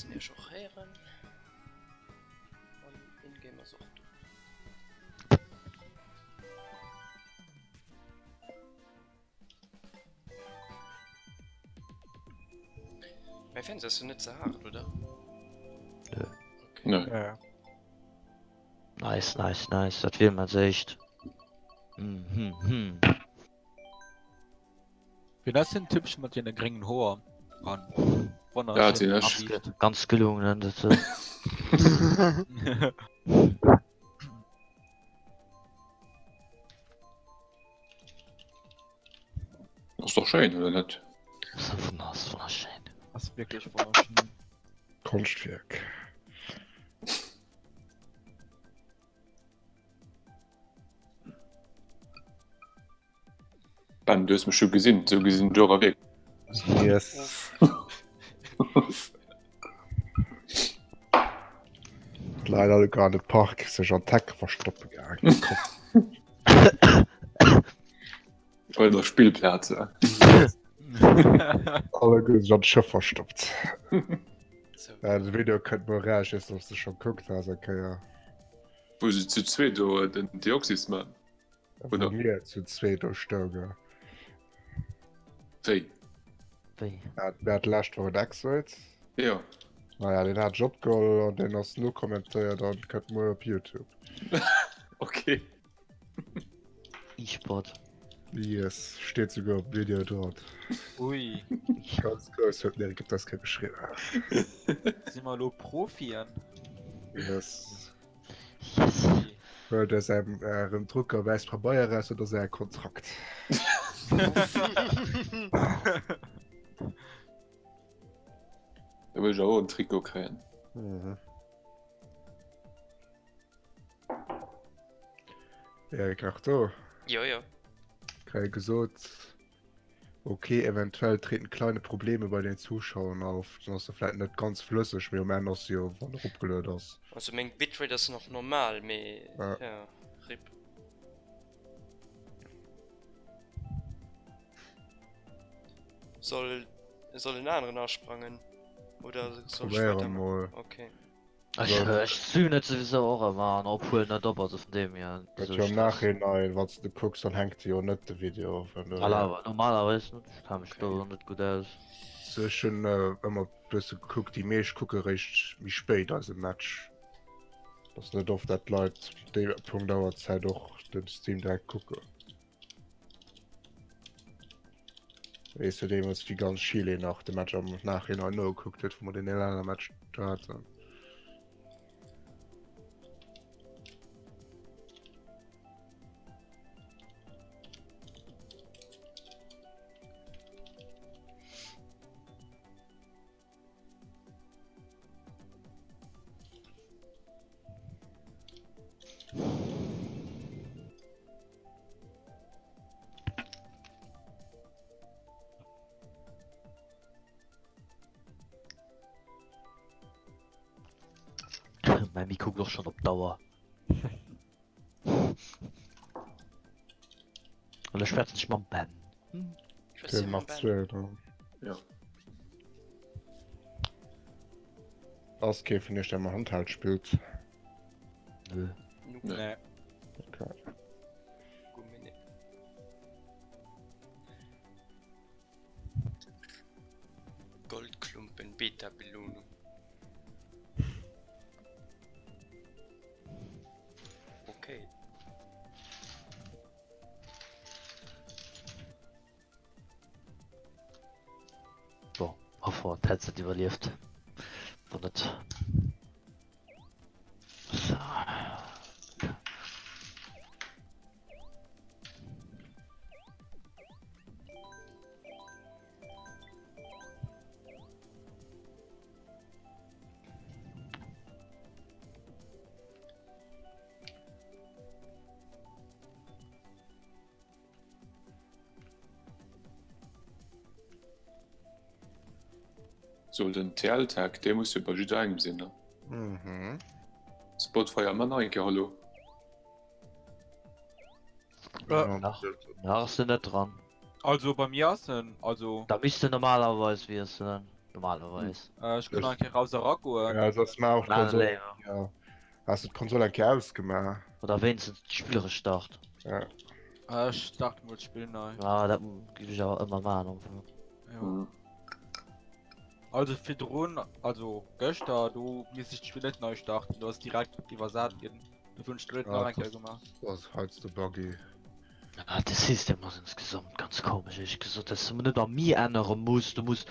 een iech och héieren. An Ingame ass och do. Mäi Fernseher ass jo net ze haart, oder? Nö. Okay. Nö. Ja. Nice, nice, nice. Dat wier mer séicht. Hm, hm, hm. Wien ass den Typpchen mat deene gréngen Hoer an Dat sinn ech. Ganz gelungen, dat. Ass doch schéin, oder net? Ass wonnerschéin. Ass wierklech wonnerschéin. Konschtwierk. Ben, du hues mech jo gesinn, sou gesinn du awer wierklech. Yes. D'Leit alleguer an de Park sech an d'Hecke verstoppe gaangen. Bei der Spillplaz. Ja. Alleguer sech an d'Schëff verstoppt. So. Ja, de Video kënnt mol raus, ich weiß nicht, ob du schon geguckt hast, okay, ja. Wou se zu zwee do den Deoxys man. Wou Oder? mir zu zwee do stoungen. Wéi? Wéi? Ja, wer hat d'lescht Woch en Ex-Welt? Ja. Naja, den hat ech opgeholl an den ass nokommentéiert an kënnt muer op Youtube. Okay. E-Sport. Yes, steet souguer op Video dran. Ui. Ganz grouss huet den Erik op das geschriwwen. Si mer elo Profien? Yes. Yes. Huelt aus ärem, ärem Drucker wäiss Pabeier raus, dat ass äre Kontrakt. Da wëll ech awer och en Trikot kréien. Mhm. Erik nach do? Jo, jo. Grad gesot, okay, eventuell treten kleine Probleme bei den Zuschauern auf. Dann ass se vläit net ganz flësseg, mee um Enn ass se jo, wann eropgeluet ass. Also meng Bitrate ass nach normal, mee Ja. ja, rip. Soll soll en aneren asprangen oder soll ech Probéiere weiderman? mol. Okay. Ech ech zügen et souwisou och ëmmer an op huelen net op, also vun deem hier Dat sou jo am Stress. Nachhinein, wann s de kucks, dann hänkt jo net de Video. Vun dohier. Normalerweis normalerweis net, ech kenne mech do net gutt aus. So ech hunn ëmmer bësse gekuckt, déi meescht kucke réischt méi spéit eise Match. Ass net oft dat d'Leit déi Punkt Auerzäit och den Stream direkt kucken. Weess du deemools wéi ganz Chile nach de Match am Nachhinein nogekuckt huet, wou mer den Elana-Match do haten. Mäi Mi kuckt och schonn op d'Auer. An da schwätzen ech mam Ben. Schwätzt Dir mam Ben? Ja. Ass kee vun iech, dee mam Handheld spillt? Nö. Nee. Okay. Goldklumpen Beta-Belohnung. Okay. Bon, hoffe mer d'Headset iwwerlieft. Wann net. So. So den TL-Tag, dee muss jo bei jidderengem sinn, ne? Mhm. Spotify ëmmer nach eng Kéier Hallo. Äh. Nach, nach ass en net dran. Also bei mir ass en, also. Da misst en normalerweis wiesselen. Normalerweis. Ech kann nach eng Kéier raus a ragoen. Ja, soss maach och Maach d'Konsol. léiwer. Ja. Has du d'Konsol eng Kéier ausgemaach? Oder wéinstens d'Spill restart. Ja. Ech starte mol d'Spill nei. Ja, dat giff ech awer ëmmer maachen am Fong. Jo. Also virdrun, also gëschter, do misst ech d'Spill net nei starten, do ass direkt iwwersat ginn. Dofir hunn ech d'Spill nach eng Kéier gemaach. Dat ass heiansdo buggy. Ah, de System ass insgesamt ganz komesch, éierlech gesot, dass du net am Mi ännere muss, du muss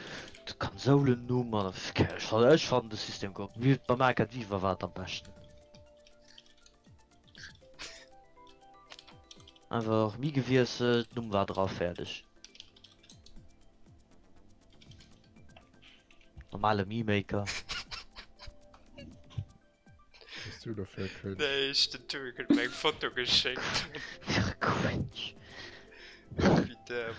d'Konsolennumm an ech fannen de System komesch. Wéi beim Arcade Viva war et am beschten. Einfach Mi gewiesselt, Numm war dra, fäerdeg. Normale Mi Maker. Was du dafür cringe? Nee, ich den Turik huet mir eng Foto geschéckt. Cringe. Putain,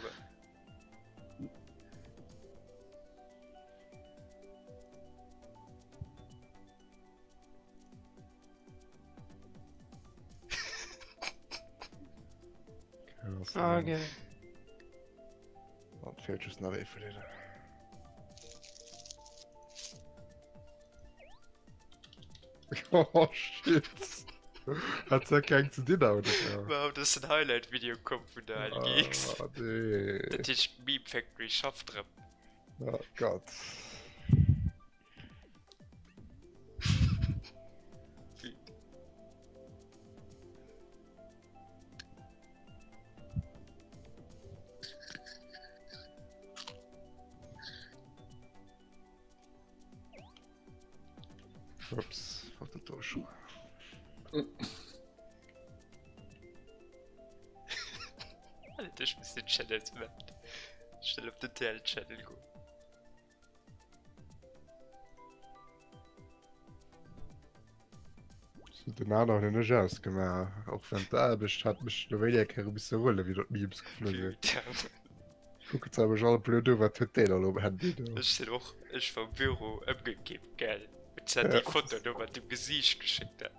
Ah, okay. Oh, fehlt just nach ee vun deenen. Oh shit. Hat ja keng ze dinn oder? Wow, das ist ein Highlight-Video komm vun der LGX. Ah, nee. Dat heescht Meme Factory schafft drëm. Oh Gott. Ups, wat dat do schon. Alter, ich muss den Channel melden. Schnell op den TL-Channel goen. Den aneren hunn ech ausgemaach, och wann d'Aarbecht hat mech no wéini eng Kéier e bësse rulle wéi do d'Memes geflu sinn. Kucken zwar mech all blöd u, wat huet deen elo um Handy do? Ech sinn och, ech war um Büro ëmgekippt, gell, huet se déi Foto do mat dem Gesiicht geschéckt hat.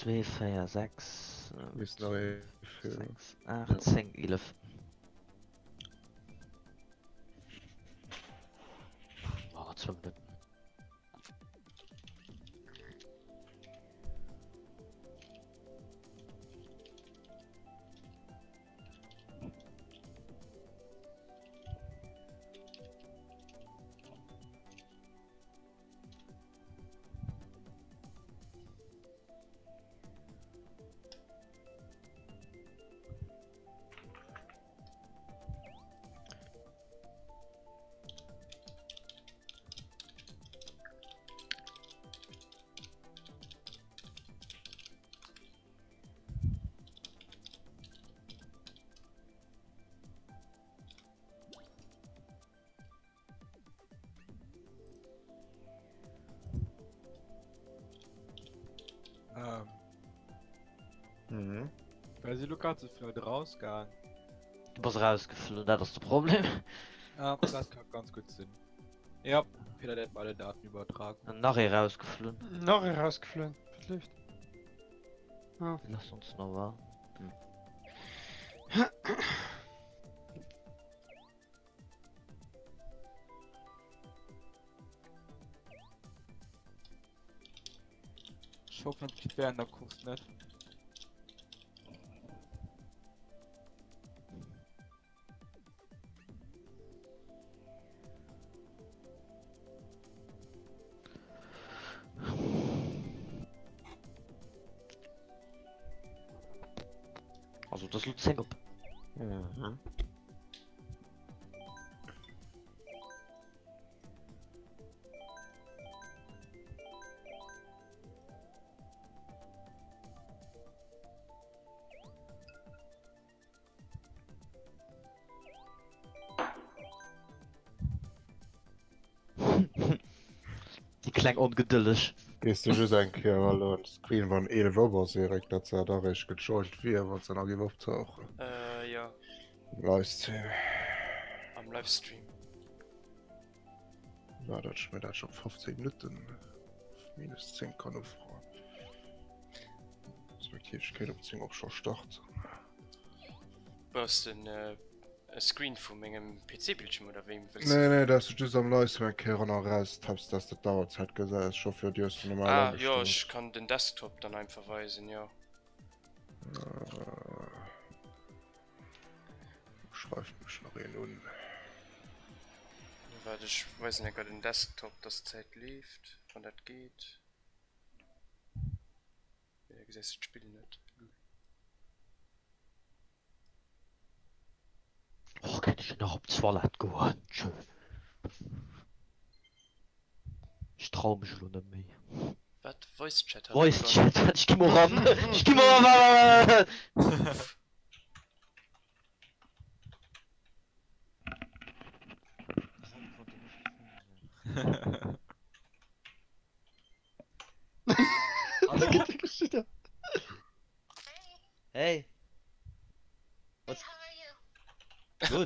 Zwee, véier, sechs, Misst nach ee fehlen. sechs, 8, 10, 11. Oh, zwou Minutten. Ähm. Mhm. Well si lo grad sou vill Leit erausgaang. Du bass erausgeflunn, dat ass de Problem. Ja, dat ka ganz gutt sinn. Ja, Fehler der bei der Datenübertragung. An nach ee rausgeflunn. Nach ee rausgeflunn. Wat leeft? Ah. Lass ons noch war. Hm. Ich hoffe, es geht während der Kurs nicht. Et ass lo 10 op. Mhm. Déi kleng Ongedëlleg. Gees du just eng Kéier elo an de Screen wann 11 op ass Eric, dat se da eréischt gejoint wier, wann se nach géif optauchen. Äh, jo. Am Livestream. Am Livestream. War dat ech mir dat scho 15 Minutten minus 10 kann ufroen. Respektiv ech kéint op 10 och scho starten. Brauchs de e Screen vu mengem PC-Bildschirm oder wéi wëlls Nee, nee, dass du just am Livestream eng Kéier ran a raus tappst, dass de d'Auerzäit gesäis. Ech hoffe jo, déi hues du normal Ah, jo, agestallt. ech kann den Desktop dann einfach weisen, jo. Schreift mech nach een un. Waart, ech weisen enker den Desktop, dass d'Zäit leeft, wann dat geet. Nee, da gesäis de d'Spill net. Lul. Och kéint ech nach op d'Toilette goen. Tschö. Ech trau mech elo net méi. Wat? Voice Chat hat Voice Chat, ech gi mol ran. Ech gi mol ran. Hey. What's... Hey, how are you?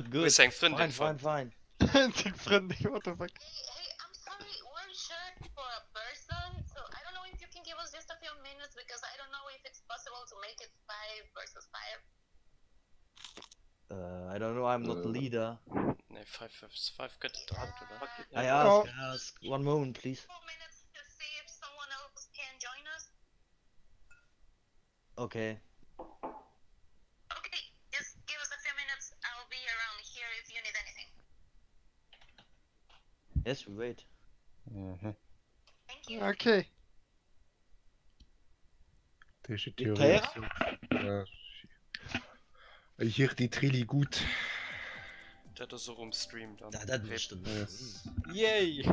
Good, good. Hues eng Frëndin Fine, fine, fonnt? fine. Seng Frëndin, what the fuck? Hey, hey, I'm sorry, we're short for a person, so I don't know if you can give us just a few minutes because I don't know if it's possible to make it five versus five. Uh, I don't know, I'm not the leader. Nee, 5 vs 5 gëtt et haut, oder? I ask, I ask. One moment, please. Four minutes to see if someone else can join us. Okay. Okay, just give us a few minutes. I'll be around here if you need anything. Yes, we wait. Mhm. Thank you. Okay. Déi Theorie ass jo. Ech hiert déi Trilli gutt. Dat ass och um Stream dann. Ja, dat mécht den. Yes. Yay!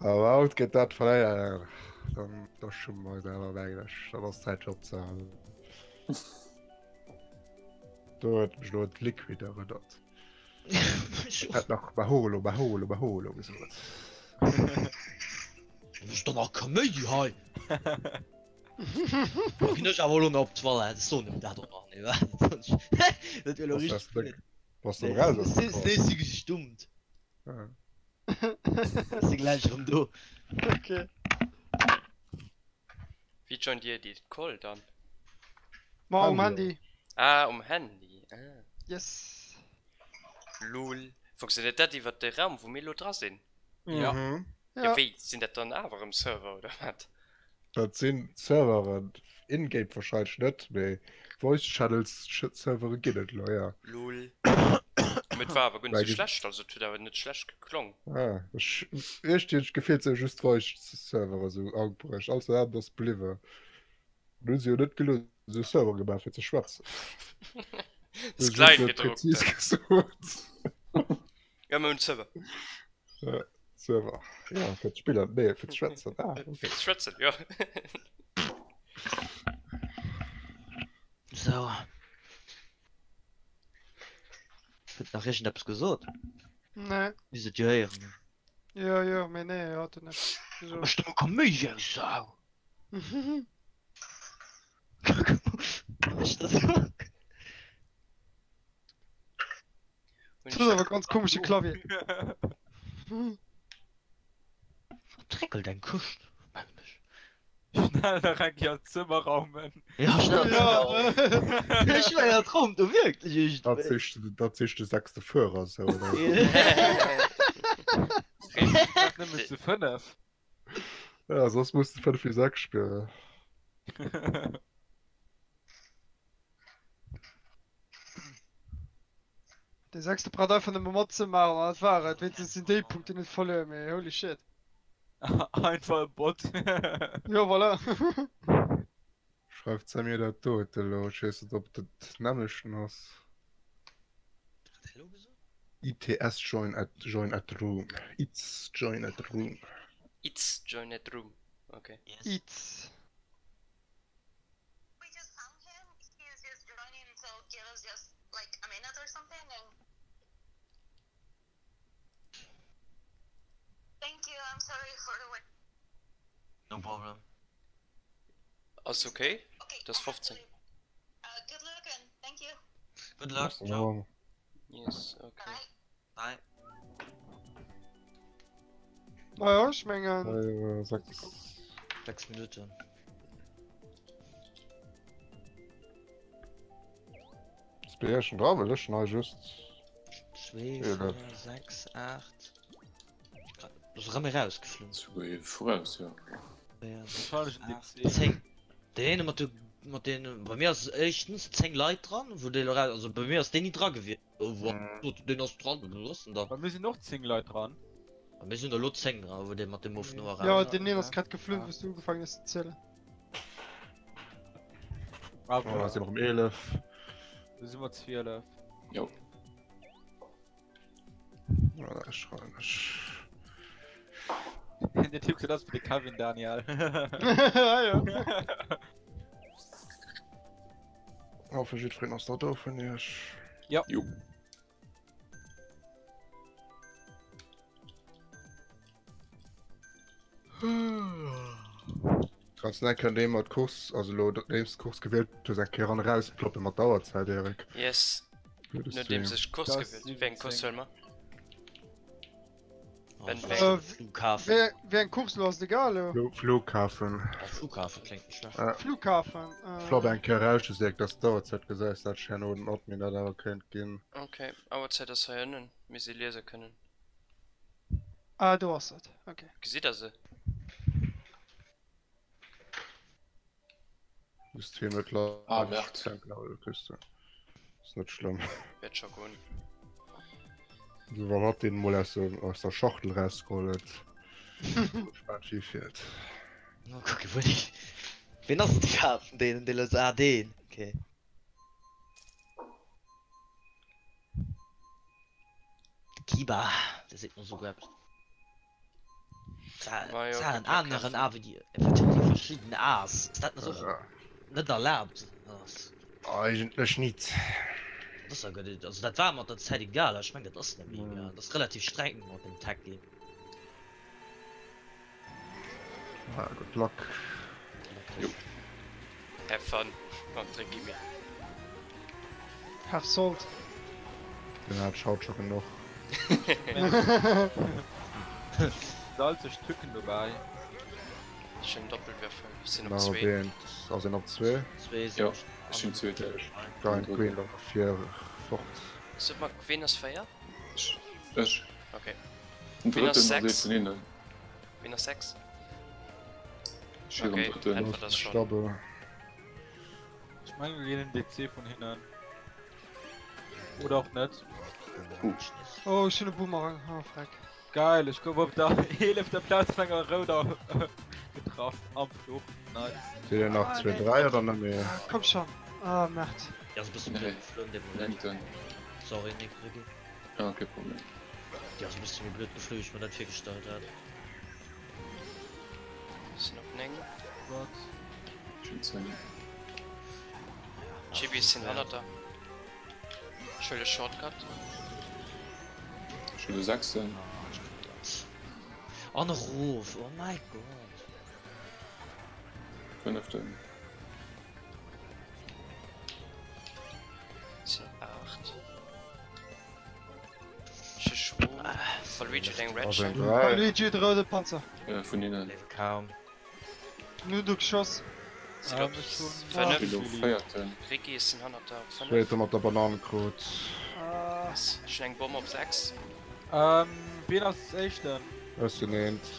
Awer haut gëtt dat verléieren. Dann da schumme mer eis awer mengen ech. Dann ass Zäit fir opzehalen. Do huet mech elo d'Liquid erënnert. Hat nach Baholo, Baholo, Baholo gesot. Mécht dann nach Kaméidi hei. Da ginn ech awer elo nach op d'Toilette. Ech soen em dat och nach, nee wa? Dat wier elo richteg blöd. Bass de raus aus dem Nee, si gestummt. Ah. Si gläich erëm do. Okay. Wéi joint dir déi Call dann? Ma um Handy. Ah, um Handy, ah. Yes. Lol. Funktionéiert dat iwwert de Raum wou mir elo dra sinn? Ja. Mhm. Ja, wéi, sinn dat dann awer erëm Server oder wat? Dat sinn Serveren, in-game wahrscheinlech net, mee Voice Channels Servere ginn et elo, ja. Lol. Mee et war awer guer net sou schlecht, also et huet awer net schlecht geklong. Ah, ech iergendwéi hunn ech d'Gefill, et si just Voice Servere sou agebruecht, alles wat anescht ass bliwwen. An hu se jo net genuch sou Servere gemaach fir ze schwätzen. Das klein gedruckt. Präzis gesot. Ja, mir hunn Server. Ja. Server. Ja, fir d'Spiller, nee, fir d'Schwätzen. Ah, okay. Fir d'Schwätzen, ja. So. Huet nach iergendeppes gesot? Nee. Misst et jo héieren. Jo, jo, mee nee, hat en net gesot. Mécht nëmme Kaméidi, eng Sau! Mécht dat. Das ass awer ganz komesche Klavier. Wat dréckelt eng Këscht, mengen ech. Schnell nach eng Kéier d'Zëmmer raumen. Ja, schnell d'Zëmmer raumen. Ech mengen, dat raumt do wierklech Dat iergendwéi. sicht, dat sicht de sechste Fuerer sou, oder? Dat nëmmen zu 5. Ja, soss muss de 5 wéi 6 spillen. De sechste braucht einfach nëmme matzemaachen an dat war et. Wéinstens sinn déi Punkten net verluer, mee holy shit. Einfach e Bot. Jo, voilà. Schreift se mir dat dote elo? Ech weess net, ob et dat nämmlechten ass. Wat huet elo gesot? ITS join at join at room. Its join at room. Its join at room, ok. Yes. Its. We just found him, he's just joining, so give us just like a minute or something and. Thank you, I'm sorry for the wait. No problem. Ass ok, Okay, dat ass I have to 15. leave. Uh, good luck and thank you. Good luck, ciao. Yes, ok. Bye. Bye. Naja, ech mengen. 6. 6 Minutten. Ass bei iech schon dra? Well ech hun hei just. 2, 4, 6, 8. Ass erëm erausgeflunn. Zwee voraus, jo. 4, 6, Wahrscheinlech en 8, DC. 10. Deen ene mat de, mat den, bei mir ass éischtens 10 Leit dran, wou dee lo raus, also bei mir ass deen ni dra gewiescht. Deen ass dran, wou ass en dann? Bei mir sinn och 10 Leit dran. Bei mir sinn der elo 10 dran, wou dee mat dem Mof no eraus Jo, ass. deen een ass grad geflunn, wou s du ugefaangen hues ze zielen. Ah, Oh, da voilà. si mer um 11. Do si mer 12. Jo. Ja, da schreiwen ech. Der Typ sieht aus wie der Kevin Daniel. Ah, jo. Hoffe jiddwereen ass da do vun iech. Ja. Jo. Ganz nett kënnt ee mat Course, also elo nodeems d'Course gewielt hues, eng Kéier ran eraus ploppe mat der Auerzäit, Eric. Yes, Blöde nodeems Stream. ech d'Course Das gewielt. Wéi eng Course 17. solle mer? Ben, Oh, wéi? Äh, Flughafen. Wéi wéi eng Course lo ass et egal elo. Flu Flughafen. Oh, Flughafen kléngt net schlecht. Äh, Flughafen. Plopp Äh, eng Kéier raus, just Eric, dass d'Auerzäit gesäis, dat ech herno den Admin dat awer kéint ginn. Ok, Auerzäit ass hei ënnen, mir si liese kënnen. ah, do ass et. Okay. Gesitt der se? System net live. Ah, merde. Denken, aber du kriegst du. Ist net schlimm. Wäert scho goen. So, wann hat den mol aus, dem, aus der Schachtel rausgeholt huet. Gespannt wie fiert. Mal kucken, wou déi. Ween ass et iwwerhaapt vun deenen, dee lo. Ah, deen, okay. De Kiba, dee seet mer souguer eppes. Majo, Zahlen good luck, aneren have A wéi déi wat hunn déi verschidden A's? Ass dat net och Ja. net erlaabt? Ass Eigentlech nit. dat ass ja guer net, also dat war mat der Zäit egal, ech meng dat ass net méi egal, dat ass relativ streng mat dem Tag ginn. Ah, good luck. Jo. Have fun mam Trick Gimme. Have salt. Den hat schaut scho genuch. Salzeg Tücken dobäi. Ech hunn Doppelwürfel, ech sinn op Nach zwee. erwähnt, ass een op zwee. Zwee sinn Jo, ech ech sinn zweet. Giant Green dann fir fort. Sot mer, ween ass 4? Ech. Ech. Okay. Den Ween ass drëtten ass 6? ee vun hinnen. Ween ass 6? Ech wier am Okay, drëtten. äntwert ass schon. Stabbe. Ech mengen mir ginn en DC vun hinnen. Oder och net. Uh. Oh, ech hunn e Boomerang. Oh, freck. Geil, ech gouf op der 11. Plaz vun enger rouder getraff am Fluch. Nice. Seet een nach Ah, 2, nee. 3 oder net méi? Ah, komm schon. Ah, merde. Déi ass e bëssen Nee. blöd geflunn dee Moment. Néngten. Sorry Nick, Ricky. Ah, kee Problem. Déi ass e bësse méi blöd geflu wéi ech mer dat virgestallt hat. Ech sinn op 9. Wat? Ech hunn 10. Chibi, ech sinn hannert der. Ech huele Shortcut. Ech hunn de sechsten. An erof, oh mäi Gott. Fënneften. Ech sinn op 8. Ech hu Schrom. Waluigi huet eng Red Ass eng Shell. 3. Waluigi huet e roude Panzer. Vun hinnen. Léiwe kaum. Nu du geschoss. Sinn op ech hunn 5. Ech sinn op véierten. Ricky, ech sinn hannert der op 5. Zweete mat der Banann krut. Ah. Ech hunn eng Bomm op 6. Ähm, wien ass éischten? Ech sinn eent.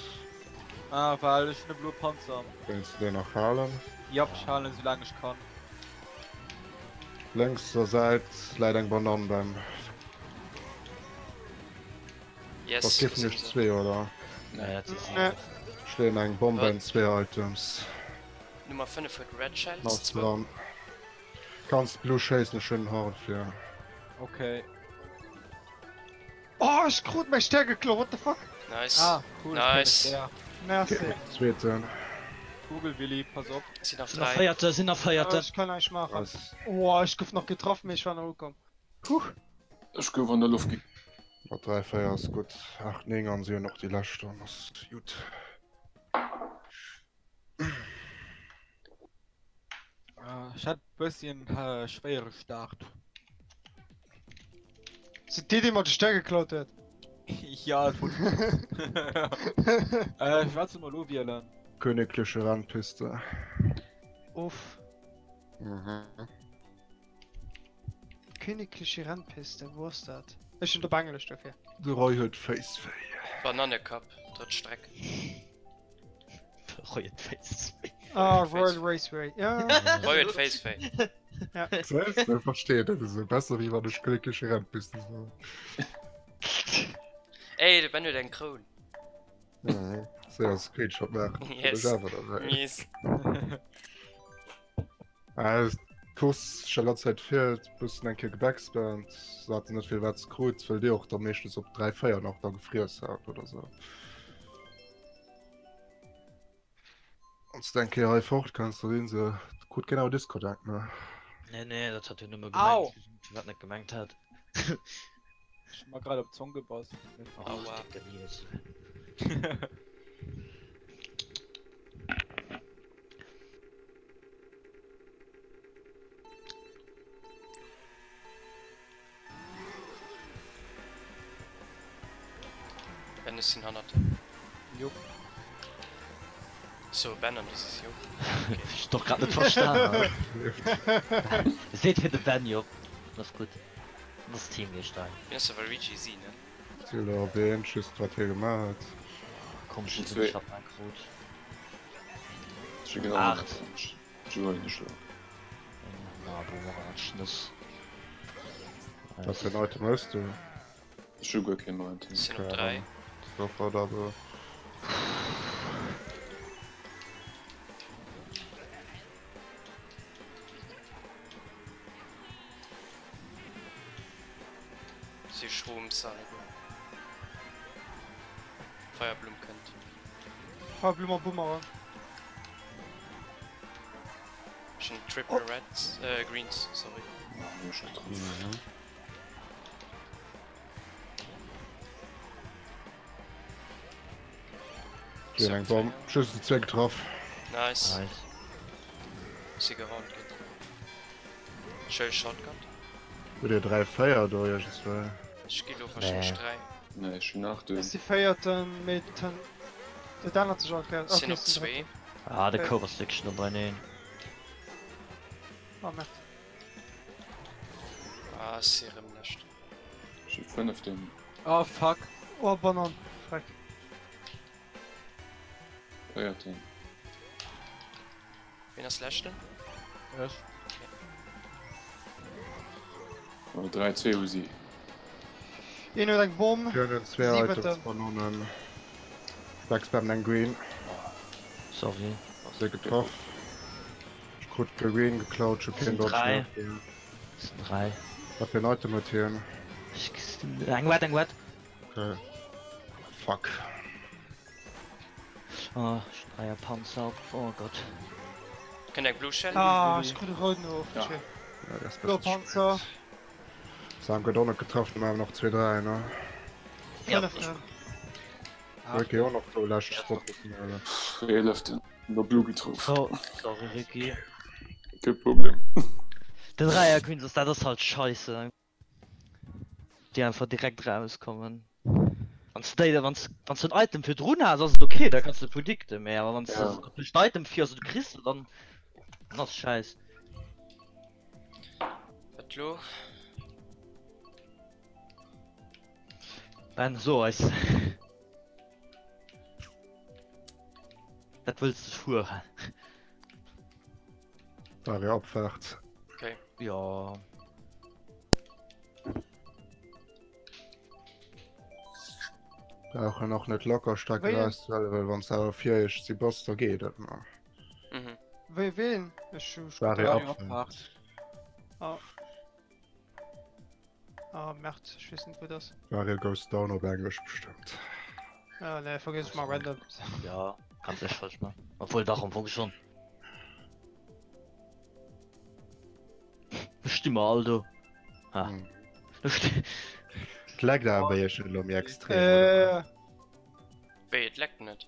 Ah, well ech hunn e bloe Panzer. Wéinst du deen nach halen? Japp, ech halen esou laang ech kann. Lénkser Säit läit eng Banann beim. Yes, Ass kee vun iech zwee, oder? Nee, dat si si. Nee. Ech leeën eng Bomm bei den zwee Items. Nummer 5 huet Red Shells. Ass dran. Kanns Blue schéissen, ech hunn en Horn fir. Okay. Oh, ech krut mäi Stär geklot, what the fuck? Nice. Ah, cool, ech Nice. kréien e Stär. Merci. Zweeten. Kugel Willy, pass op. Sinn nach Sinn nach 3. Véierte, sinn nach Véierte. Ech kann näischt maachen. Nice. Oh, ech gouf nach getraff, mee ech war nach ukomm. Huch. Ech gouf an der Loft ge. Mat 3, 4 ass gutt. 8, 9 an si hunn och déi lescht, dann ass gutt. Ech hat bësschen schwéiere Start. Sinn déi déi mer de Stär geklaut huet? Ja, et wollt Äh, wat soll mer elo wielen? Königliche Rennpiste. Uff. Mhm. Königliche Rennpiste, wou ass dat? Ech hunn et op Englesch dofir. De Roy huet Féiss wéi. Banannecup, drëtt Streck. Roy huet Féiss wéi. Ah, Royal Raceway, ja. Roy huet Féiss wéi. Ja. Selbst, ech versteet dat esou besser wéi wann ech Königliche Rennpiste soen. Ey, de Ben huet eng Kroun. Mhm. Séier Screenshot maachen. Yes. Ech awer dabei. Mies. Ah, d'Course scho latt Zäit feelt, bëssen eng Kéier gebackspammt, se haten net vill wat ze krut, well dir och da meeschtens op 3, 4 nach da gefriess hat oder sou. Wanns de eng Kéier hei fort kanns, da sinn se, krut keen awer Disconnect, ne? Nee, nee, dat hat jo nëmme Au! gemengt, firwat net gemengt hat. Ech hu mer grad op d'Zong gebass. Aua. Ach, décke Iesel. Ben, ech sinn hannert dir. Jupp. So, Ben an du sees Jupp. Ech doch grad net verstan. Seet fir de Ben Jupp. Das ass gutt. Das ass Teamgeescht hei. Wien ass de Waluigi? Si, ne? Ziller op een, just wat hie gemaach huet. Komm, Schon ech zwee. hab mein krut. Ech genau Acht. Ech huelen ech lo. Na, Boomerang, Schnëss. Wat fir en Item hues du? Ech hu guer keen neien Item. Sinn op 3. Komfortabel. Si Shrooms alleguer. Feierblumm kënnt. Feierblumm a Boomerang. Ech hunn triple reds, äh greens, sorry. Mech getroff. Hier eng Bomb. Just déi zwee getraff. Nice. Nice. Si gerannt ginn. Schéi Shotgun. Hutt Dir 3, 4 do iergendswou? Ech gi lo wahrscheinlech 3. Nee, ech hunn 8. Ass déi véierten, mee den dat ännert sech all Kéiers. Sinn op 2. Ah, de Koup ass wierklech no beineen. Oh merde. Ah, ech si erëm lescht. Ech hu fënneften. Oh fuck. Oh Banan, Freck. Véierten. Wien ass leschten? Ech. Oh, 3, 2 hu si. Een huet eng Bomm. Mir hunn zwee Siwenten. Items, Bananen. Backspam eng Green. Sorry. Se getraff. Ech krut de Green geklaut, ech hu keen Sind Dodge drei. méi. Sind 3. Wat fir en Item huet hien? Ech gesinn. Eng Wet, eng Wet. Okay. Fuck. Oh, ech hunn Dräier Panzer op. Oh Gott. Kënnt eng Blue Shell? Ah, ech krut e rouden of. Ja. Schee. Ja, dat ass Blo bëssen Panzer. spéit. Sam gëtt och nach getraff, dann maachen wir nach 2, 3, ne? Ja. Fënneften. Ricky och nach do leschte Spot bëssen, oder? Eeleften. No Blue getroff. So, sorry Ricky. Kee Problem. Den Dräier Queens, dat ass halt scheisse. Déi einfach direkt rauskommen. Wann du déi, wann wann du en Item virdrun has, ass et okay, da kanns du predicten, mee awer wann du Ja. duerch d'Item fiers an du kriss se, dann dann ass scheiss. Wat lo? Ben, so eis. Wat wëlls du fueren? Daria Abfahrt. Okay. Ja. Brauchen och net locker Strecken Wéi- auszuwählen, well wann s awer viréischt si bass, da geet et nach. Mhm. Wéi ween? Ech hu War War Abfahrt. Ah. Ah, Merd, ech weess net wou dat ass. Wario goes down op Englesch bestëmmt. Ah, nee, vergiss ech mal random. Ja, kannst echt falsch machen. Obwohl dach am Fong schon. Sti mer all do. Ha. Hm. Et leckt awer bei iech net elo méi extrem, oder? Äh. Wéi, et leckt net?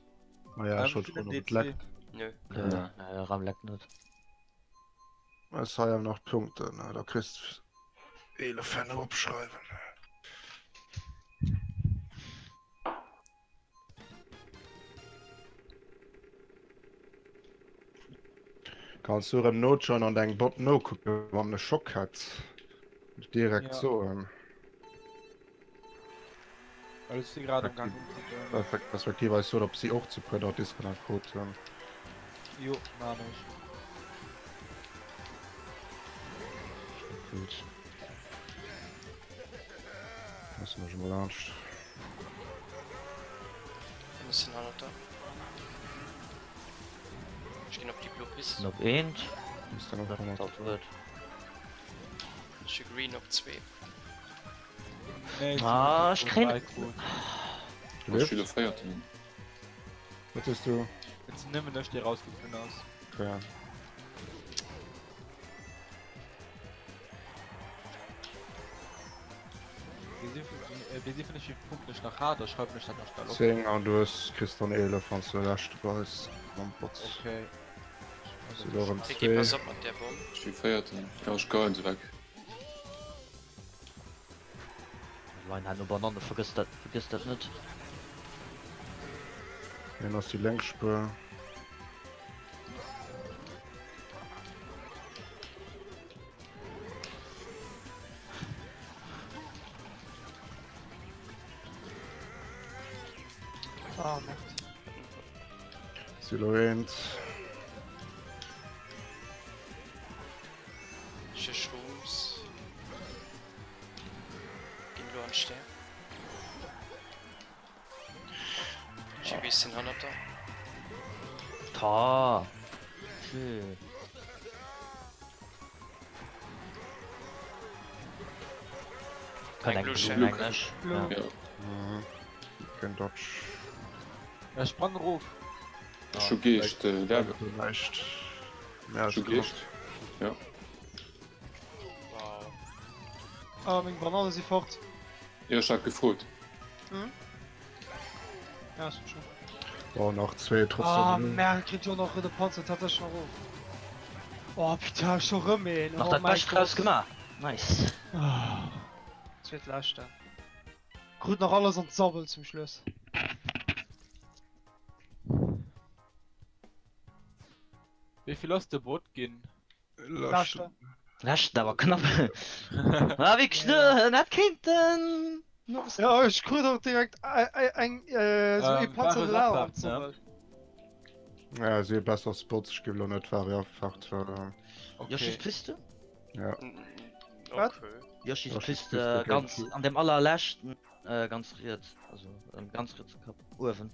Ma ja, ech wollt froen, ob et leckt. Nö. Nö, Ram leckt net. Ech hei awer nach d'Punkten, da kriss 11 herno opschreiwen. Kanns du erëm nojoinen an dengem Bot nokucken, wann en e Schock hätt? Direkt Ja. soen. Well ech si grad am Gang umkucken. Respektiv eis soen, ob si och zu puer dort Disconnect krut hunn. Jo, maan ech. Gut. Loossen ech emol laanscht. Ech sinn hannert der. Ech ginn op déi blo Pist. Sinn op eent. Ist dann och hannert. Dat huet. Ech hu Green op 2. Nee, Ah, ech kréien- Ech hu de véierten. Wat hues du? Et sinn nëmmen ech, dee rausgeflunn ass. Okay. Wéi vun ech wéi Punkten ech nach hat, da schreiwen ech dat nach schnell op. 10 an du hues kriss dann 11 wann s de leschte bass mam Bot. Okay. Si lo erëm Ricky, 2. pass op mat där Bomm. Ech si véierten. Ja, ech geien se weg. Lein hat no Banane, vergëss dat, vergëss dat net. Hien ass déi lénk Spuer. Ah, Merd. Si lo eent. Ech hu Shrooms. Ginn elo an d'Stär. GB sinn hannert der. Ta. Chill. Kann Eng eng Blue Blue Shell. mengen ech. Blue. Ja. Ja. Mhm. Keen Dodge. Ech sprang erof. Ech hu Geescht, äh, Level. Vielleicht. Mehr Ech hu als Geescht. Ja. Wow. Ah, meng Banane si fort. Jo, ech hat gefrot. Hm? Ja, ist schon. Oh, nach zwee trotzdem. Ah, Merde, kritt jo nach de Panzer tatsächlich noch of. Oh, putain, schon rëm een. Nach Oh dat mein Bescht draus Gott. gemaach. Nice. Ah, Zweet leschte. Krut nach alles an d'Sabbel zum Schluss. Wéi vill ass de Bot ginn? Leschte. Leschten awer knapp. War wierklech ne, en hätt kéinten. Ja, ech krut och direkt eng esou ee Ähm, Panzer Varus de Lau an Abfahrt, ne? d'Sabbel. Ja, si besser Spots, ech géif lo net Variafahrt. Äh, Yoshis Okay. Piste? ja. Wat? Okay. Yoshis Yoshis Piste Piste ganz Gamecube. an dem allerleschten äh, ganz riets, also ähm, ganz rietse Kapp uewen.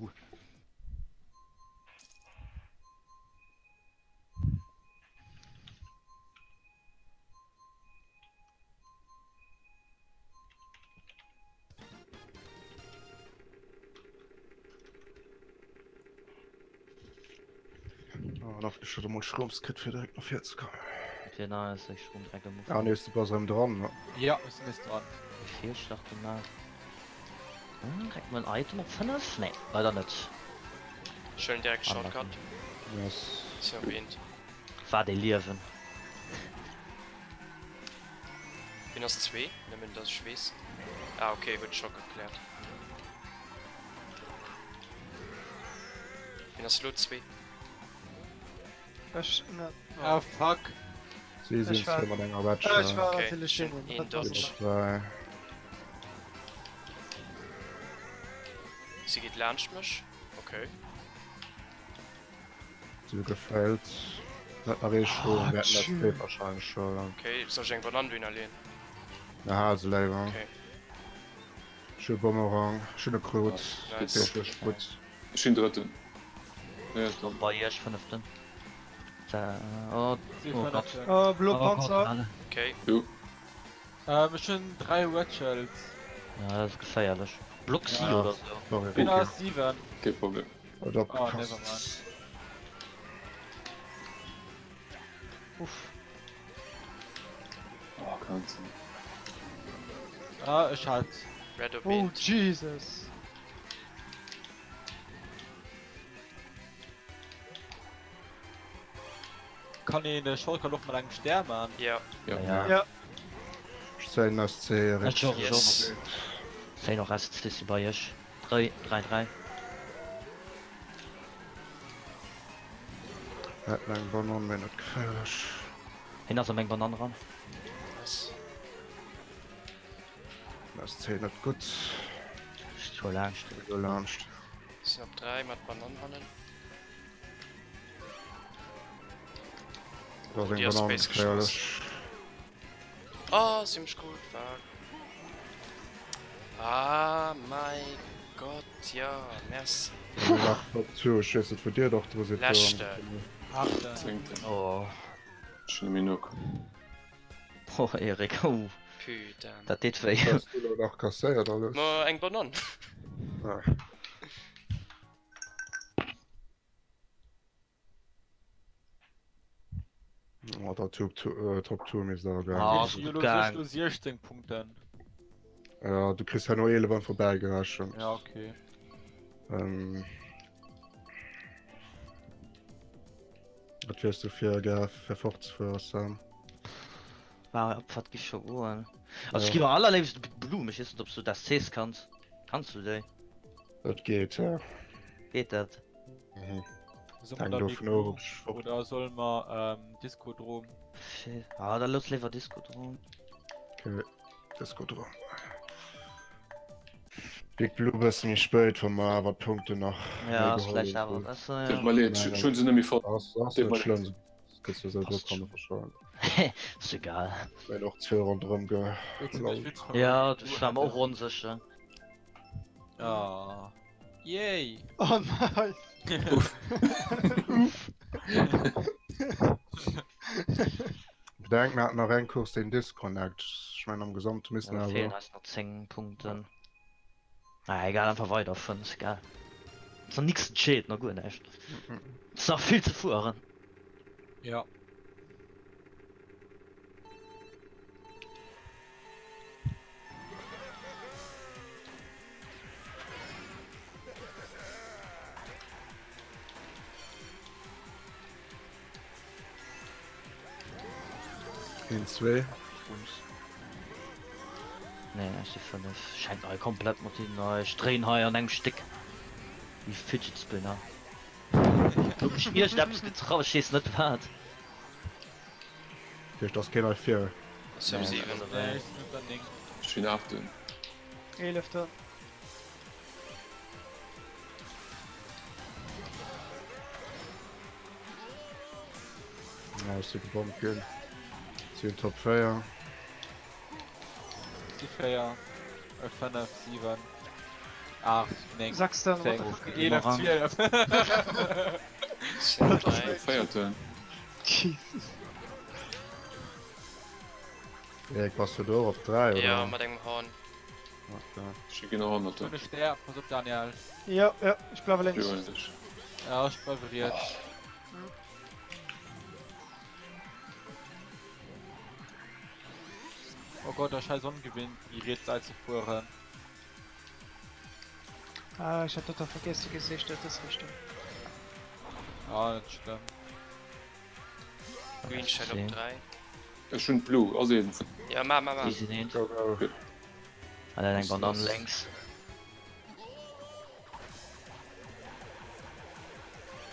Uh. Oh, da ich schon mal Schrums kritt fir direkt no vir ze kommen. Okay, nice, ech sprung direkt am Ah, Ufank. nee, du bass erëm dran. Ne? Ja, ech sinn nees dran. Fehlstart gemaach. Hm, direkt mal ein Item op 5? Nee, leider net. Schön direkt Shortcut. Yes. Ist ja erwähnt. War dee Liewen. Wien ass 2? Nëmmen dass ech weess. Ah okay, huet Schock erkläert. Wien ass lo 2? Ech net. Ah, fuck. Si sinn Ech war- zwee mat enger Wedge. Ech war Okay, natierlech schön hinnen. een Dat war Dodge. super. Drei. Si geet laanscht mech, okay. Si hu gefailt. Net nach ee Schroen, wäerten dat spéit wahrscheinlech huelen. Okay, soll ech eng Banann dohinner leeën? Na, hal se léiwer. Okay. Ech hu e Bumerang, ech hunn e Krut, Nice. wierklech gutt. Ech sinn Drëtten. Nee, Lo bei iech Fënneften. Oh, Si oh Gott. Fënneften. Oh, blo Oh Gott, Panzer. alle. Okay. Jo. Ähm, ech hunn 3 Red Shells. Ja, dat ass geféierlech. Block si Ja. oder sou. Sorry, Bin Ricky. ass 7. Kee Problem. Huet Oh, opgepasst. never mind. Uff. Oh, kann sinn. Ah, ech hat. Red op Oh, eent. Jesus. Kann een de Shortcut och mat engem Stär man? Ja. Ja. Ja. Ja. Ech zéien SC Eric. Ech och, ech och. Yes. Zéien och SC si bei iech. 3, 3, 3. Hätten eng Banann, mee net geféierlech. Hien ass a meng Banann eran. Nice. SC net gutt. Ech fuer laanscht. Ech fuer laanscht. Sinn op 3 mat Banann hannen. Do ass eng Déi ass Banann Space geschoss. geféierlech. Oh, si hu mech geholt, fuck. Ah mei Gott, jo, merci. Mir sinn nach top 2, ech weess net wou dir doch dru sidd. Leschten. Achten. Zéngten. Oh. Ech hunn nëmme Nook. Oh Erik, oh. Putain. Dat deet wéi. Hues du lo nach kasséiert alles? Ma eng Banann. Ah. Oh, da Top 2, äh, Top 2 misst awer gaangen. Ah, Ech so hu gut lo gaang. lo 16 Punkten. Ja, du kriss herno 11 an vorbei gerechent. Ja, okay. Ähm, wat wiers du fir gär fir fortzefueren, Sam? War op wat gi scho goen. Also ech Ja. gi am allerléifsten Big Blue, mee ech weess net ob s du d'SCs kanns. Kanns du déi? Dat geet, ja. Geet dat? Mhm. Soll mer Hänkt da dovun Big of, Blue ob ech fort. oder soll mer ähm, Discodrom? Shit. Ah, da looss léiwer Discodrom. Okay, Discodrom. Big Blue bësse méi spéit, wa mer awer d'Punkten nach Ja, méi ass geholl vläicht awer hunn. besser, Deet ja. mer leed, Nein, ech hunn se net méi fonnt. Ass, ass Deet net mer leed. schlëmm, gëtt jo souwisou Passt kann schon. verschonen. Ass egal. Well och zwee ronderëm Huet se mech gelaufen. witz von Ja, Big Blue ech war mer och hätten. onsécher. Ah. Yay! Oh nice! Uff. Uff! Bedenk, mir haten nach eng Course den Disconnect. Ech mengen am Gesamte Ja, missten da feelen awer. eis nach 10 Punkten. Naja, egal, einfach weiderfueren, ass egal. Ass nach nix entscheet, nach guer näischt. Ass nach vill ze fueren. Ja. Een, zwee. Bums. Nee, ech si 5. Schenkt hei komplett mat hinnen hei. Ech dréien hei an engem Stéck. Wéi Fidget Spinner. Huet mech iergendeppes getraff, ech weess net wat. Heescht ass keen hei vir. Ass op 7. Nee, ech sinn op der 9. Ech sinn aachten. Eeleften. Ja, ech si gebommt ginn. Si hunn Top 4. Si 4, 5, 7, 8, 9, Sechsten, what 10, the fuck? 11, 12. Sinn op 3. Véierten. Jesus. Erik, bass du do och op 3 oder? Ja, mat engem Horn. Okay. Ech si genau hannert Ech hunn der. e Stär, pass op Daniel. Ja, ja, ech bleiwe lénks. Jo, ech. Ja, ech bleiwe riets. Oh Gott, der scheiß ongewinnt, déi riets Säit ze fueren. Ah, ech hat total vergiess, du gees éischter dës Richtung. Ah, net schlëmm. Green Shell op 3. Ech hunn d'Blue, ass een vun. Ja, ma, ma, ma. Déi sinn eent. Go, go. Ah, dat eng Banann lénks.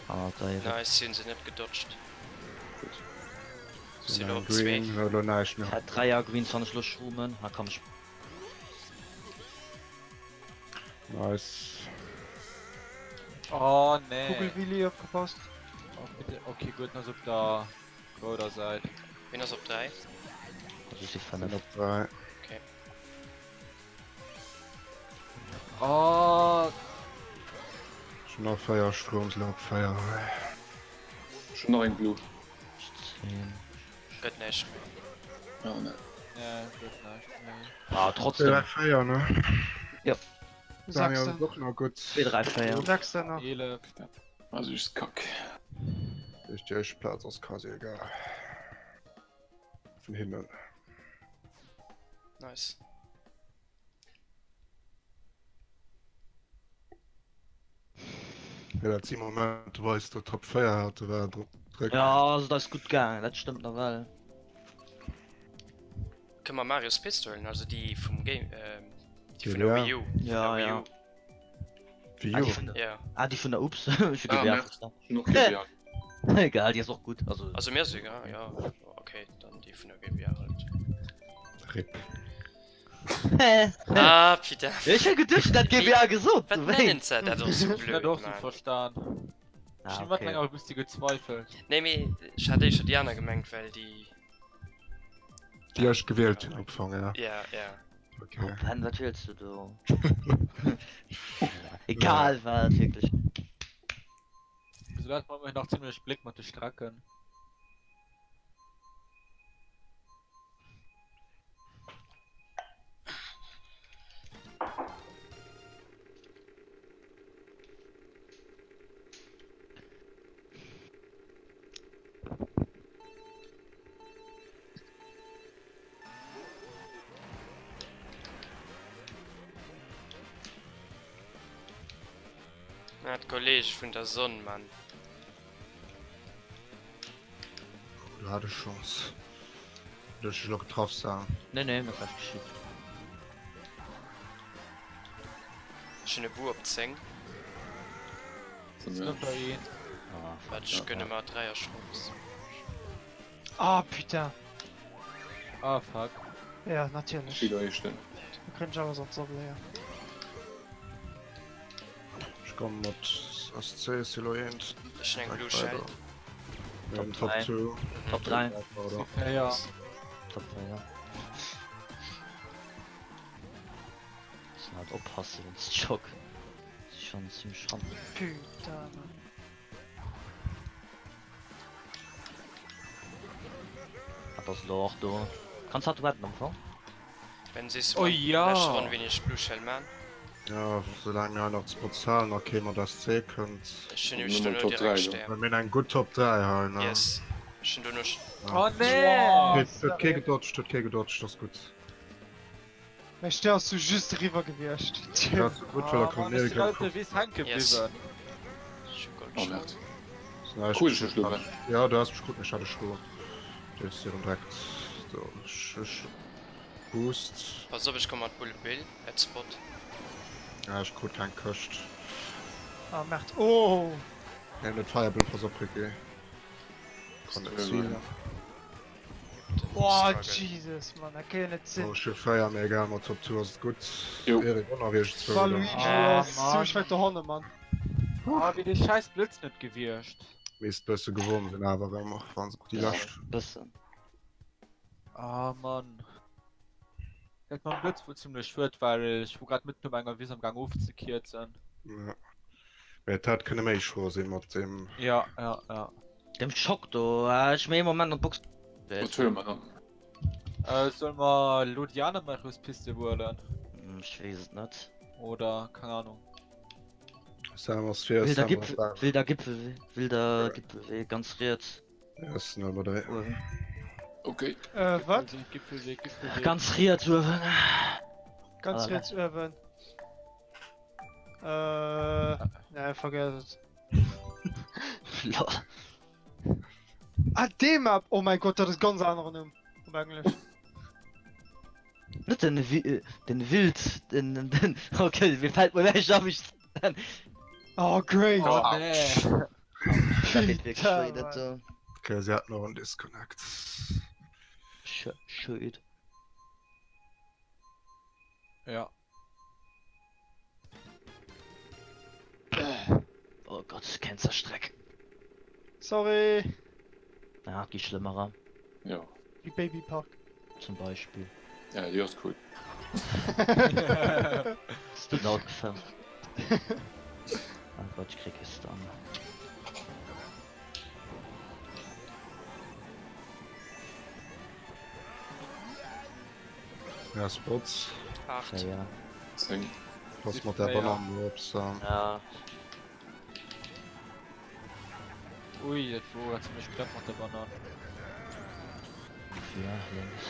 Ah, da eben. Nice, si hunn se net gedodged. Gutt. Sinn Sinn op eng Green, 2. hu elo näischt méi. Hat 3 a Green 20 lo schwummen. Ah, komm, ech. Nice. Oh nee. Kugel Willi opgepasst. Oh, bitte. Okay, gutt, en ass op der rouder Säit. Wien ass op 3? Also si Sinn 5. op 3. Okay. Oh, Ech hunn nach 4 Stroum, sinn op 4. Ech hunn nach eng Blue. 10. Gëtt näischt méi. Ja, nee. nee, gëtt näischt méi. Ah, 2, trotzdem. 3, 4, ne? Ja. Daniel Sechste. ass och nach gutt. 2, 3, 4. Sechste nach. 11. Also just Kack. Duerch déi éischt Plaz ass quasi egal. Vun hinnen. Nice. Ja, dat si Momenter, wou eis der Top 4 hate war drop dréck. Ja, also dat ass gutt gaangen, dat stëmmt nawell. Kënne mer Marios Piste huelen, also déi vum Game, déi vun der GBA. Wii U. Vun Ja, der Wii ja. U. Wii Ah, U. déi vun der, Ja. ah, déi vun der, ups, ech hu Ah, GBA merde. verstan. Ech hunn och GBA. Egal, déi ass och gutt, also. Also mir ass egal, ja. Okay, dann déi vun der GBA halt. Rip. Ah, putain. Ech hu geduecht, dat GBA gesot. Wat nennen se dat och sou Ech hunn dat blöd, och sou man. verstan. Ech Ah, hunn mat okay. laang och e bëssi gezweifelt. Nee, mee ech hat éischter déi aner gemengt, well déi. Déi ech gewielt hunn am Fong, ja. Ja, ja. Okay. Oh, Ben, wat wiels du do? Egal wat, wierklech. Wieso hat man nach ziemlich Blick mat de Strecken? Ah, d'Kollege vun der Sonn, Mann. Oh, du hat ech Chance. Du hues dech elo getraff, Sam. Nee, nee, mir ass näischt geschitt. Ech hunn e Bu op 10. Sinn op der 1. Ah, Wat ech gënne mer 3er Chance. Ah, putain. Ah, fuck. Ja, natierlech. Steet éischten. Da kënnt ech awer sonst op léier. Ech komm mat SC Silo 1. Ech hunn eng Blue Shell. Top Top 2. Top 3. Oder? Ja. Top 3, ja. Müssen halt oppassen, wenn's Schock. Das ist schon ziemlich schran. Putain, Mann. Ah, das ist lo och do. Kanns hat wetten am Fong? Wenn sees Oh ja. Lescht Ronn wéini ech Blue Shell man. Ja, soulaang mir hei nach ze bezahlen a kee mat SC kënnt. Ech hunn nämlech Nëmmen dono Top direkt 3 do. Stär. Well mir hunn eng gutt Top 3 hei, ne? Yes. Ech hunn dono. Oh nee! Huet huet kee gedodged, huet kee gedodged, ass gutt. Mäi Stär ass sou just eriwwer gewiescht. Dat ass gutt, well der Ah, kommt Mann, ech sinn nirgendwou. alt de Wiss hänke Yes. bliwwen. Ech hu Gold Oh Shell. merde. Cool, Cool, ech schloen. Ja, du hast mech gutt, mech hat ech schloen. Du hues dir direkt do ech ech Boost. Pass op, ech komm mat Bullet Bill at Spot. Ja, ech krut keng Këscht. Ah merde. Oh! Nee, net Fireball, pass op Ricky. Kann net sinn. Oh Jesus man, dat kann jo net Oh, sinn. ech hu 4, mee egal, mat Top 2 ass et gutt. Jo. Erik och nach iergendzwou, oder? Waluigi Ah, ass Mann. zimmlech wäit dohanne man. Ah, wéi dee scheiß Blëtz net gewiescht. Misst bësse gewonnen sinn awer erëm, och wann se déi lescht. Bëssen. Ah Mann. Dat mam Blëtz wor zimmlech schued, well ech wor grad mëtten op enger Wiss am Gang ofzekierzen. Ja. Mee et hätt kënne méi schwor sinn mat deem. Ja, ja, ja. Dem Schock do, ech mir ee Moment an d'Box. Wat huele mer dann? Äh, solle mer elo déi aner Mariuspiste huelen? Ech weess et net. Oder, keng Ahnung. Sam ass vir, Wilder Sam ass Gipfel, da. wilder Gipfelwee, wilder Gipfelwee, ganz riets. Yes, no mat dei. Uewen. Okay. Äh, wat? Gipfelwee, Gipfelwee. Ganz riets uewen. Ganz Ah, riets uewen. Äh, nee, forget it. Lol. Ah, dee Map! Oh mein Gott, dat ass ganz aneren Numm op Englesch. Net den Wi den Wild, den den okay, mir fällt mol näischt an, wéi ech nennen. Oh, great! Oh nee. Dat deet wierklech wéi, Putain, dat do. Okay, si haten och en Disconnect. Sch schued. Ja. Wéinst der Streck. Sorry. Ja, et gi schlëmmerer. Jo. Wéi Babypark. Zum Beispill. Ja, déi ass cool. Hues du laut gefëmmt? Oh Gott, ech kréie kee Stun. Ja, Spots. 8. 4. 10. Pass mat der Banane do op, Sam. Ja. Ui, dat wor zimmlech knapp mat der Banan. Ja, lénks.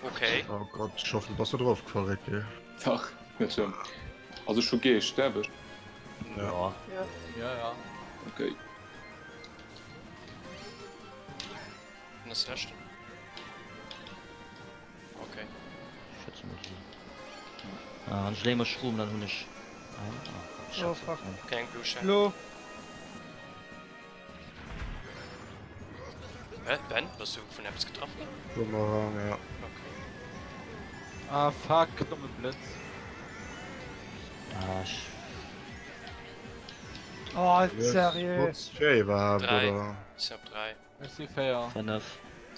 Okay. Oh Gott, ich hoffe, du bass net erofgefall, Ricky. Dach, net schlëmm. Also ech hu Geescht, däerf ech? Ja. Ja, ja. Okay. Wien ass leschten? Okay. Schätze mol si. Ah, wann ech léi mer Schroom, dann hunn ech. Ah, oh, Oh, fuck. Okay, eng Blue Shell. Lo. Hä, Ben? Bass du vun eppes getraff ginn? Bumerang, ja. Okay. Ah fuck, domme Blëtz. Ah, ech. Oh, seriö. Spots 4 iwwerhaapt, Dräi. oder? Ech sinn op 3. Ech si 4. 5.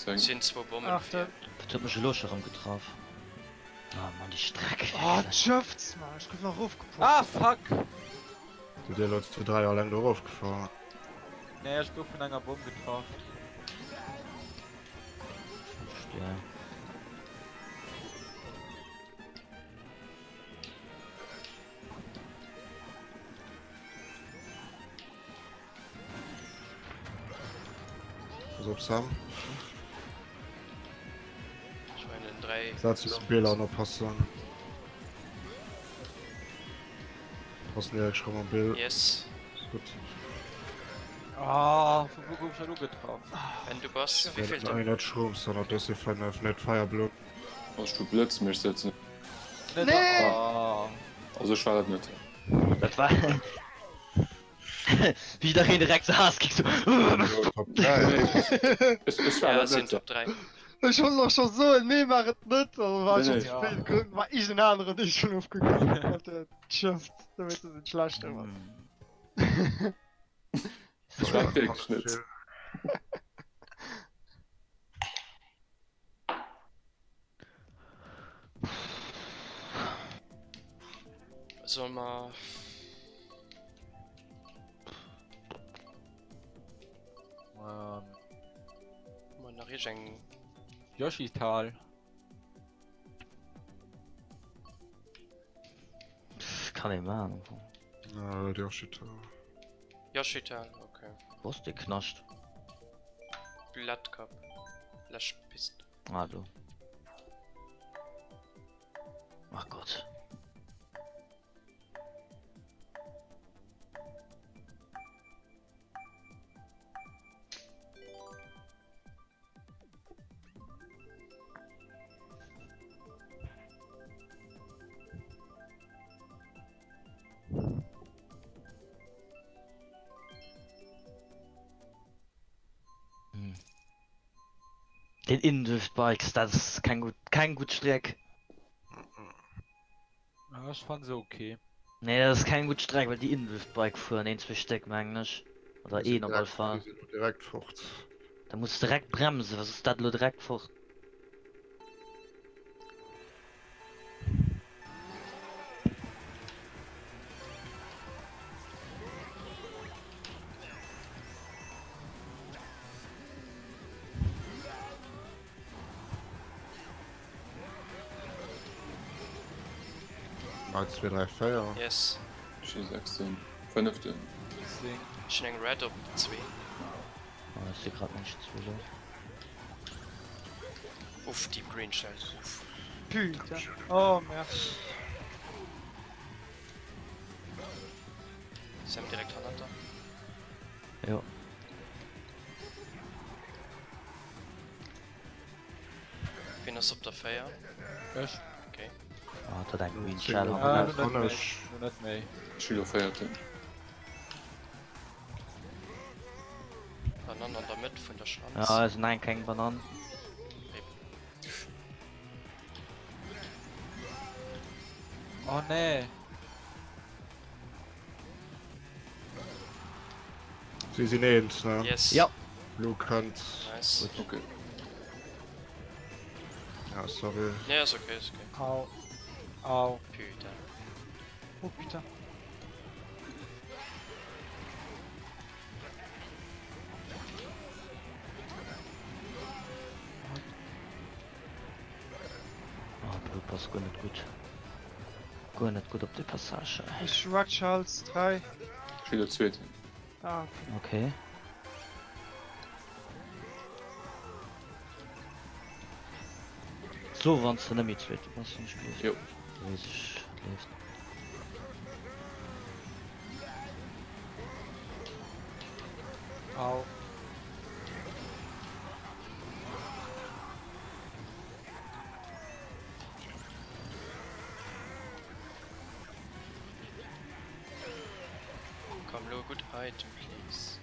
10. Sinn zwou Bommen Achte. vir. Dat huet mech elo scho rëm getraff. Ah Mann, déi Streck. Oh, d'Schëfts, Mann. Ech gouf nach erofgepusht. Ah fuck! Sidd dir elo zu 3 alleng do erofgefuer? Nee, ech gouf vun enger Bomm getraff. Verstehe. Pass op Sam. Ech mengen 3. Setz dech op Bela an oppassen. Passen direkt schon am Bild. Yes. Gut. Ah, vu wou gouf ech dann ugetraff? Ben du bass wéi vill Nein, net Schrooms, sondern das hier 5, net Firebloom. Also ech hu Blëtz, mee ech sëtzen. Net Nee! Ah. Also ech war dat net. Dat war. Wéi jiddereen direkt sou Haass kritt, sou. Top 3. Ech, ech war Ja, dat sinn net. Top 3. Ech wollt och scho soen, nee, maach et net. An war Nee, schon nee. ze spéit. Grund war ich den aneren, dee schon ofgekuckt hat. D'Schëft, damit du den schlechter warst. Ech war dat wierklech net. Soll mer. Ähm, Mol nach iergend eng. Yoshital. Kann ee maachen am Fong. Ja, Yoshital. Yoshital, okay. Wou ass dee Knascht? Bloodcup. Lescht Pist. Ah, do. Ach Gott. Hm. Den Innendrift Bikes, dat ass keng gutt, keng gutt Streck. Ah, ech fann se ok. Nee, dat ass keng gutt Streck, well déi Innendrift Bike fueren, een, zwee Stéck mengen ech. Oder een op alle Fall. Déi sinn direkt fort. Da muss de direkt bremsen, well soss dat elo direkt fort. Eins, zwei, drei, vier. Yes. Ech si sechsten, fënneften. 10. Ech hunn eng Red op 2. Oh, ech si grad nicht zu lo. Uff, Deep Green Shell. Uff. Putain. Oh merde. Sam direkt hannert der. Jo. Wien ass op der 4? Ech. Okay. Ah, dat eng Green Shell. Ah, hannert. lo net méi. Lo net méi. Ech si lo véierten. Banann an der Mëtt vun der Schanz. Ja, es nein keng Banann. Oh nee. Si sinn eens, ne? Yes. Ja. Blue kënnt. Nice. Okay. Ja, sorry. Nee, ass okay, ass okay. Au. Au. Putain. Oh putain. Oh, Blue passt guer net gutt. Guer net gutt op de Passage. Ech Red Shells 3. Ech sinn der Zweeten. Ah, okay. Okay. So, wann du net méi Zweete bass, wann ech gleef. Jo. Weess ech, wat leeft. Au. Komm lo, gutt Item, please.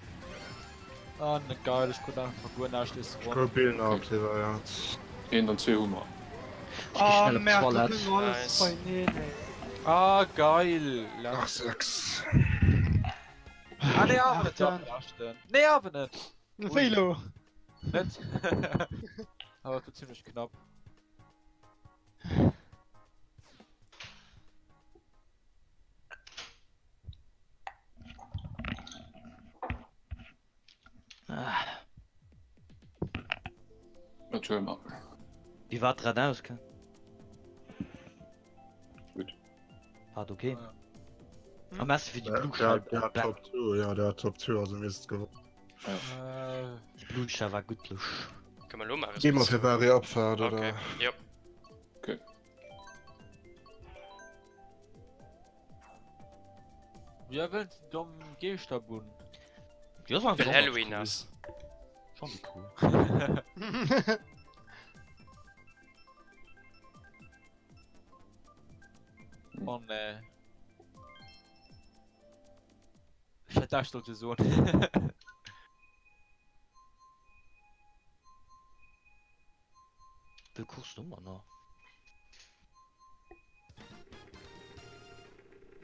Ah, net geil, ech krut einfach guer näischt des Ech Ronn. gouf Bill nach aktivéiert. Eent an zwee hu mer. Ich geh Oh schnell op merde, d'Toilette. dat hunn mer alles Nice. beineen, ey. Ah, geil! Nach 6. Ah, nee, awer net, Ach, dach, leschten. Nee, awer net! Wéi lo? Net? Awer et war zimmlech knapp. Ah. Dat huele mer. Wéi war d'Renn ausgaang? Gutt. War okay. Ja. Am besten fir déi Der, Blue der, Shell. der hat Top 2, ja, der hat Top 2, also mir ist gewonnen. Äh, Déi Blue Shell war gutt lusch. Kënne mer lo maachen? Geh mal fir Vari Abfahrt, Okay, oder? jo. Okay. Wie wëllt déi domm Geeschterbunn? Déi ass einfach Well ganz Halloween cool. ass. Schon cool. Oh nee. Ech hätt näischt sollte soen. Wéi Course hu mer nach?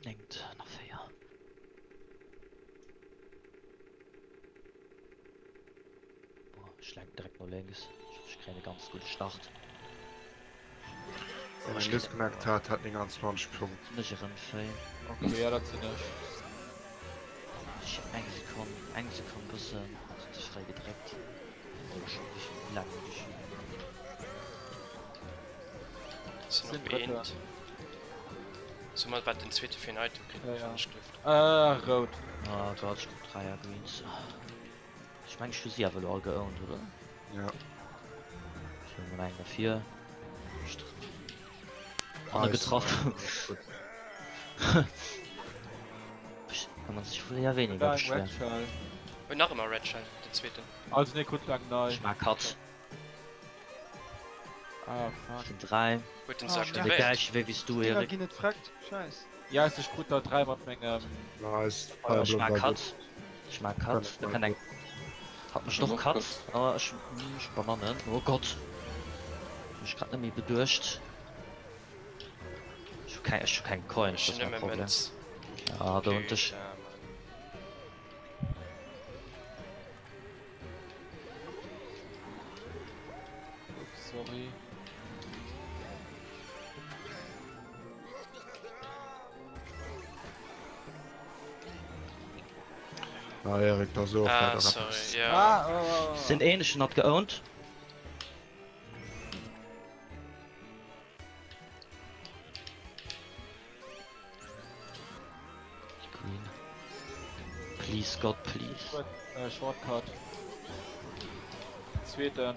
Néngt, nach 4. Boah, ech lenken direkt no lénks. Ech hoff, ech kréien e ganz gudde Start. Wann ech disconnect hat, hat 29 Punkte. Sinn ech erëm féi. Okay, ja, dat sinn ech. Ech eng Sekonn, eng Sekonn bëssen ze fréi gedréckt. Oh, ech hunn wéi laang hunn ech Sinn Sinn op Drëtter. eent. So mal wat den zweete fir en Item kritt, Ja, ja. wann ech gelift. Äh, rout. Oh Gott, ech krut 3 Greens. Ech meng ech hu si awer elo all geowned, oder? Ja. Ech huelen mol eng derfir. Anne getraff. Kann man sich wohl eher weniger Eng beschweren. Red Shell. Oh, nach ëmmer Red Shell, den zweeten. Also nee, krut eng nei. Ich mag Cut. Ah, fuck. Sind 3. Huet den Ah, se ja. Der aktivéiert? gleiche Wéi wéi du, Dinger Erik. ginn net freckt. Scheiß. Ja, ech krut der 3 mat mengem. Nice. Ich mag Fire Cut. Ich mag Cut. Da kann eng. Hat mech Noch noch Cut, Cut. aber ech, ech Bananen. Oh Gott. Ech grad net méi beduecht. Ech hu keng, ech hu keng Coins, Ech das hunn ist mein nëmme Problem. Mënz. Ja, do und ech. Putain, Mann. Ups, sorry. Ah, Erik, da so. Ah, sorry, ja. Ah, oh. Sind ähnlich not geowned. Green. Please, God, please. Äh, Shortcut. Zweeten.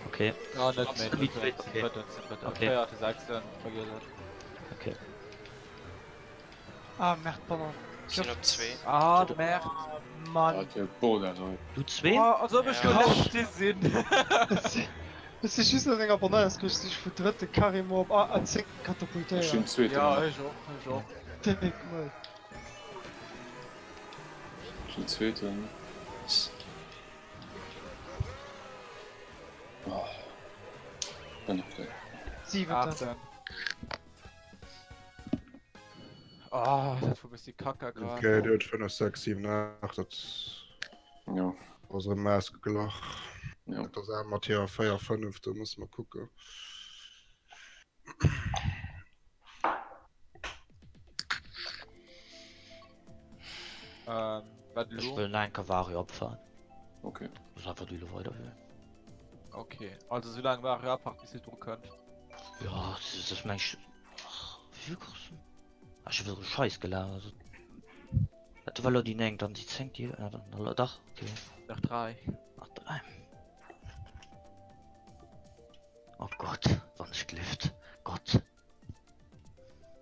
Okay, Ah, net méi. Wie Drëtten, zweet, okay. Drëtten, sinn drëtten. Okay. Véierte, sechsten, vergiess et. okay. Ah, merde, Banan. Sinn op zwee. Ah, merde. Mann. Wat fir Border hei. Du zwee? Oh, als ob ech Ja. lo leschte sinn. Ech si just an enger Banane ausgerutscht, déi ech vu drëtte carrément op A 10 Ech sinn katapultéiert. Zweeten. Ja, ech och, ech och. Déck Mëll. Ech sinn Zweeten. Nice. Fënneften. Siwenten. Aachten. Oh, dat war bëssi kacke grad. Okay, dir huet 5, 6, 7, 8, dat Jo. ass erëm ausgeglach. Jo. Dat ass awer mat hirer 4, 5, do musse mer kucken. Ähm, wat Ech elo? wëll nach eng Kéier Wario abfahren. Okay. Muss einfach déi elo weider wëllen. Okay, also sou laang Wario abfahrt, bis dir dru kënnt. Ja, das ist meng Sch Ach, wéi vill kosten? Ah, ech hu wëll Scheiss gelaf, also. Dat war lo déi 9, dann déi 10, déi, ah, dann, dann, dach, okay. Nach 3. Nach 3. Oh Gott, wann ech gelift. Gott.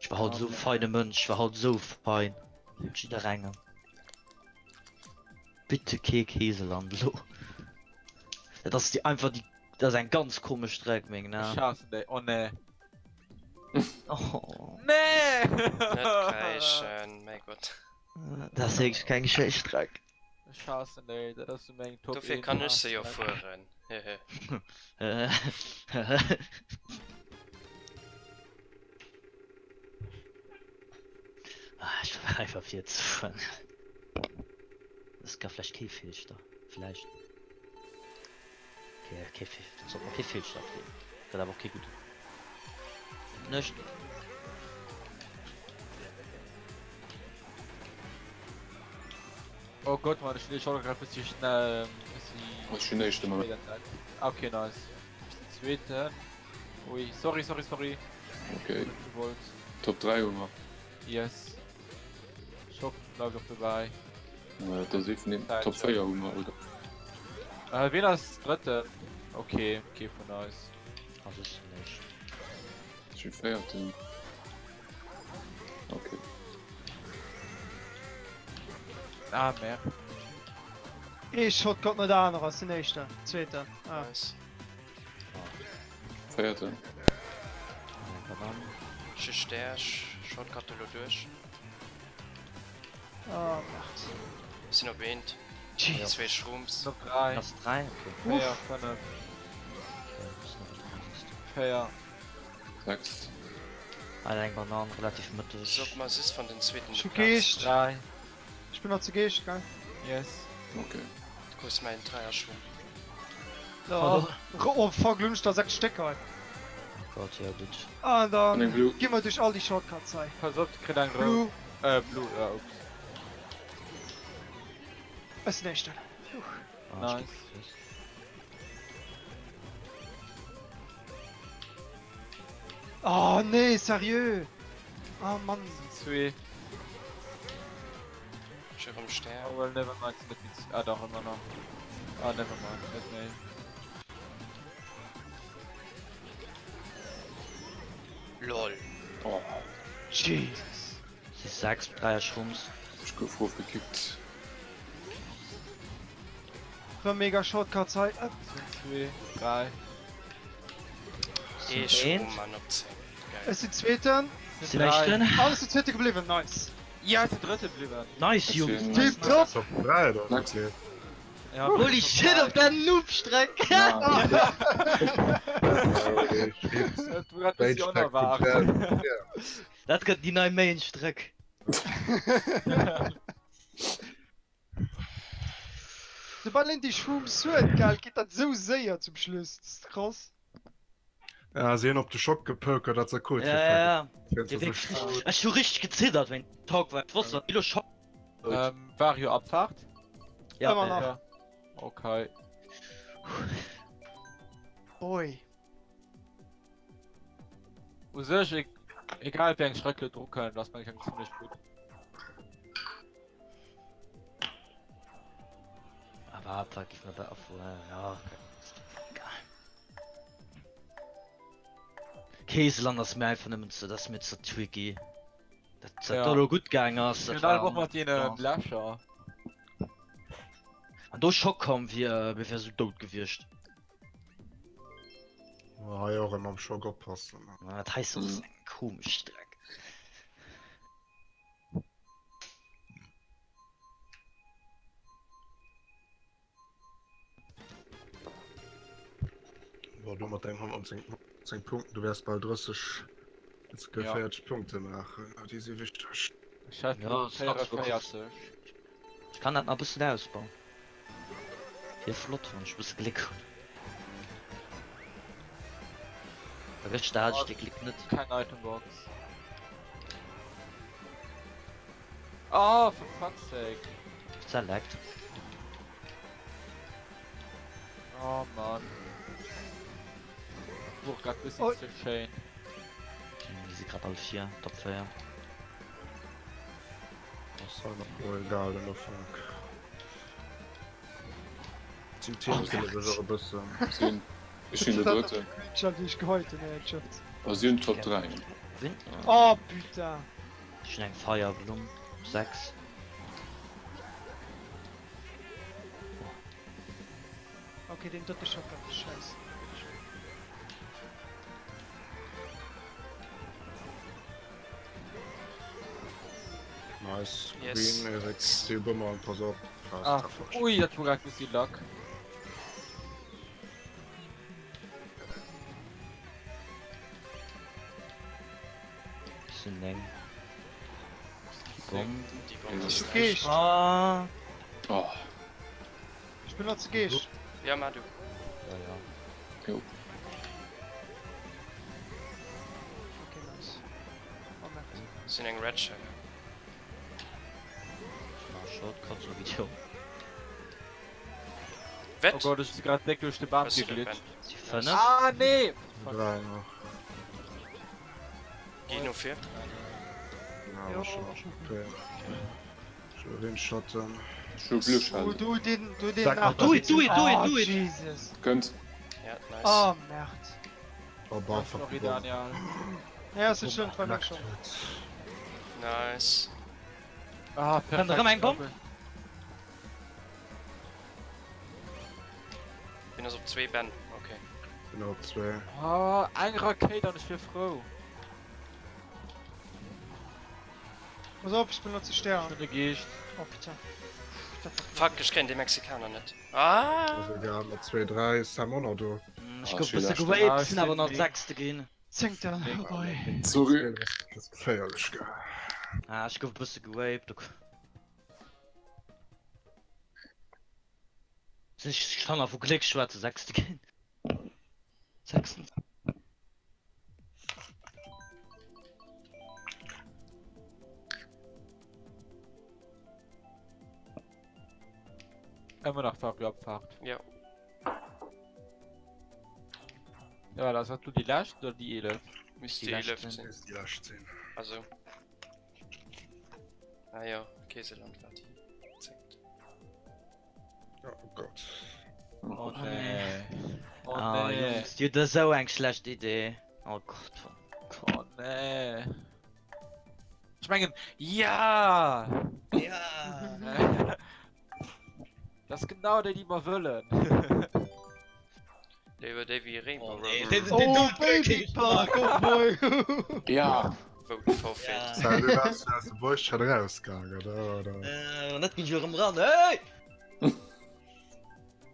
Ech war haut esou feine Mënsch, ech war haut esou fein. Mat jidderengem. Bitte kee Käseland elo. Dat ass déi einfach déi, dat ass eng ganz komesch Streck mengen Ech Aen. haassen déi, oh nee. Oh. Nee! Net kräischen, mäi Gott. Dat ass wierklech keng schéi Streck. Ech haassen déi, dat ass sou meng Top Dofir 1 kann ech se jo Haasstreck. fueren, hehe. Ah, ech war einfach fir ze fueren. Das gab vielleicht kee Fehlstart. Vielleicht. Okay, kee Fehl, das sollte man kee Fehlstart geben. Gëtt awer och kee gudden. Nëscht. Oh Gott, man, ech schon grad bëssi schnell, bëssi Ech hunn éischt ëmmer. spéit entdeckt. Okay, nice. Ech sinn Zweeten. Ui, sorry, sorry, sorry. Okay. Net gewollt. Top 3 hu mer. Yes. Ech hoffen, et bleift och dobäi. Äh, da si vun den Top 4 hu mer, oder? Äh, wien ass Drëtten? Okay, kee vun eis. Also ech sinn éischt. Ech si Véierten. Okay. Ah, merde. Ee Shotcut no der anerer, sinn éischter, zweeten. Ah. Nice. Véierten. Ech hu Stär, ech shortcutte lo duerch. Oh, merde. Sinn op eent. Jesus. Zwee Shrooms. Op 3. Ass 3? Okay. 4, 5. 4. 6. Hei eng Banan, relativ mëtteg. Sot mer sis van den zweeten Ech hu de Plaz. Geescht. 3. Ech bin nach zu Geescht, gell? Yes. Okay. Kuss mäin Dräierschwung. Oh, oh fuck, lo hunn ech der 6 Stéck hei. Oh Gott, ja gutt. An An dann eng Blue. gi mer duerch all déi Shortcuts hei. Pass op, de kritt eng rout. Blue. Äh, blue, ja, ups. Ech sinn éischten. Ah, Nice. Oh nee, serieux! Oh Mann. Zwee. Ech hu rëm Stär. Oh well, never mind, sinn net méi. Ah dach, ëmmer nach. Ah, never mind, net méi. Lol. Oh, Jesus. Si 6, 3 Shrooms. ech gouf rofgekickt. Rëm mega Shortcuts hei. Sinn zwee, dräi. Ee Schroom an op 10. Geil. Ech sinn Zweeten. Sinn éischten. An ech sinn Zweete gebliwwen, nice. Ja, ech sinn Drëtte bliwwen. Nice Jungs. Sinn- Tip top. Top 3 oder? Max. Okay. Ja, Holy shit op der Noob-Streck! Dat war grad bëssi onerwaart. Dat gëtt déi nei Main-Streck. Soubal een déi Shrooms huet, gell, geet dat sou séier zum Schluss, dat ass krass. Ja, si hunn op de Shop gepokert, dat se Code Ja, ja, ja. fir Dir se wierklech sech. richtig- Ech hu richtig geziddert wéint Talk, well ech wosst, wann elo Shop. Ähm, Vario Abfahrt? Ja, Ëmmer äh, nach. Ja. Okay. Boy. U sech, e egal wéi eng Streck lo dru kënnt, ass meng ech eng zimmlech gutt. Aber Abfahrt giff mir bei Abfuhr, ja, okay. Egal. Käseland ass mir einfach nëmmen ze, dat ass mir ze tricky. Dat, dat Ja. do lo gutt gaang ass, dat Virun allem war och mat deene Chance. Lächer. Wann do Schock komm wier, mir wär sou dout gewiescht. Hei och ëmmer am Schock oppassen. Ah, Dat hei ass och eng komesch Streck. Boah, du mat dengem 120. 18 Punkten, du wäers bal 30, jetzt ge 40 Punkte maachen, déi si wichteg. Ech hat elo 44. Ech kann dat nach e bëssen ausbauen. Wier flott wann ech e bësse Gléck hunn. Well gëschter hat ech dee Gléck net. Keng Itembox. Oh for fuck's sake. Select. Oh Mann. Wor grad bëssi Oh. ze schéin. Déi si grad all vir, Top 4. Ass halt och mol egal den Ufank. Zum Team sinn ech och e bëssen. Sinn ech sinn de drëtten. Screenshot déi ech geheut hunn ey Chat. A si hunn Top 3. Wien? Oh putain. Ech hunn eng Feierblumm. 6. Ok deen drëtte Shotgun ass scheiss. Nice. Yes. Green, Erik, si Bummer, pass op. Ah, ui, dat wor grad bëssi Luck. Sinn 9. Bomb. Déi Bomb ass Ech Geescht. Ah. Oh. Ech benotze Geescht. Ja, mar du. Ja, ja. Jo. Okay, nice. Oh, merde. Sinn eng Red Shell. Ech maache Shortcuts op Video. Wett? Oh Gott, ech si grad déck duerch de Bam Ass de geglitscht. Si 5. Ah, nee! Fuck. 3 nach. Geh no vir. Ja, war schon okay. Ech wëll een shotten. Ech hu Blue Shell. Du, du, den, du, den Sag nach. Do it, do it, do it, Oh, do it! Jesus. Kënnt. Ja, nice. Oh, merde. Oh, bah, fuck. Sorry, Daniel. Ja, es ist schon, war mir schon. Nice. Ah, Kënnt perfekt. erëm eng Bomb? Bin ass op zwee Bänn. Okay. Bin op zwee. Ah, eng Rakéit an ech wier frou. Pass op, ech benotze Stern. Ech hunn e Geescht. Oh, putain. Fuck, ech kréien dee Mexikaner net. Ah! Ass egal, mat zwee, dräi Sam och nach do. Ech Ah, gouf schön bësse leschte. gewaped, Ah, sinn awer nach sinn Sechste ginn. Zéngter, oh boy. Sorry. Dat ass geféierlech, gell. Ah, ech gouf bësse gewaped. Ok. Ech kann nach vu Gléck schwätzen, Sechste ginn. Sechsten. Ëmmer nach Variabfahrt. Ja. Ja, das war du déi lescht oder déi 11? Misst Déi déi lescht 11 sinn. sinn. Misst déi lescht sinn. Also. Ah jo, Käseland war déi zéngt. Oh Gott. Oh nee. Oh Ah, nee. Jungs, dir hutt esou eng schlecht Idee. Oh Gott. Oh nee. Ech mengen, ja! Ja! Das ist genau déi, déi mer wëllen. Léiwer déi wéi Rainbow Oh, nee. Road. Den- den Oh, Dude Baby Park, oh boy. Ja! Vote forfeit. Ja. Sal, du waars aus dem Voice-Chat rausgaangen, oder? oder? Äh, net ginn ech erëm ran. Hey!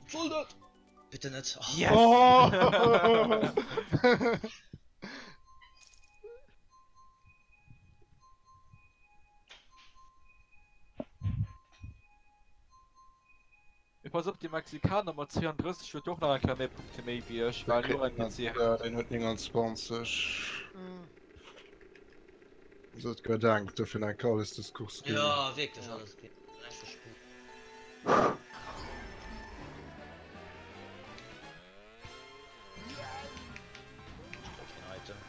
Soll dat? Bitte net. Oh. Yes! Oh. Mee pass op, dee Mexikaner mat 32 huet och nach eng Kéier méi Punkte méi wéi ech, well en och en PC hat. Ja, deen huet 29. Sot gedenkt, dofir eng alles Diskurs ginn. Ja, wierklech alles ginn. Näischt verspillt. Ech brauch keen Item.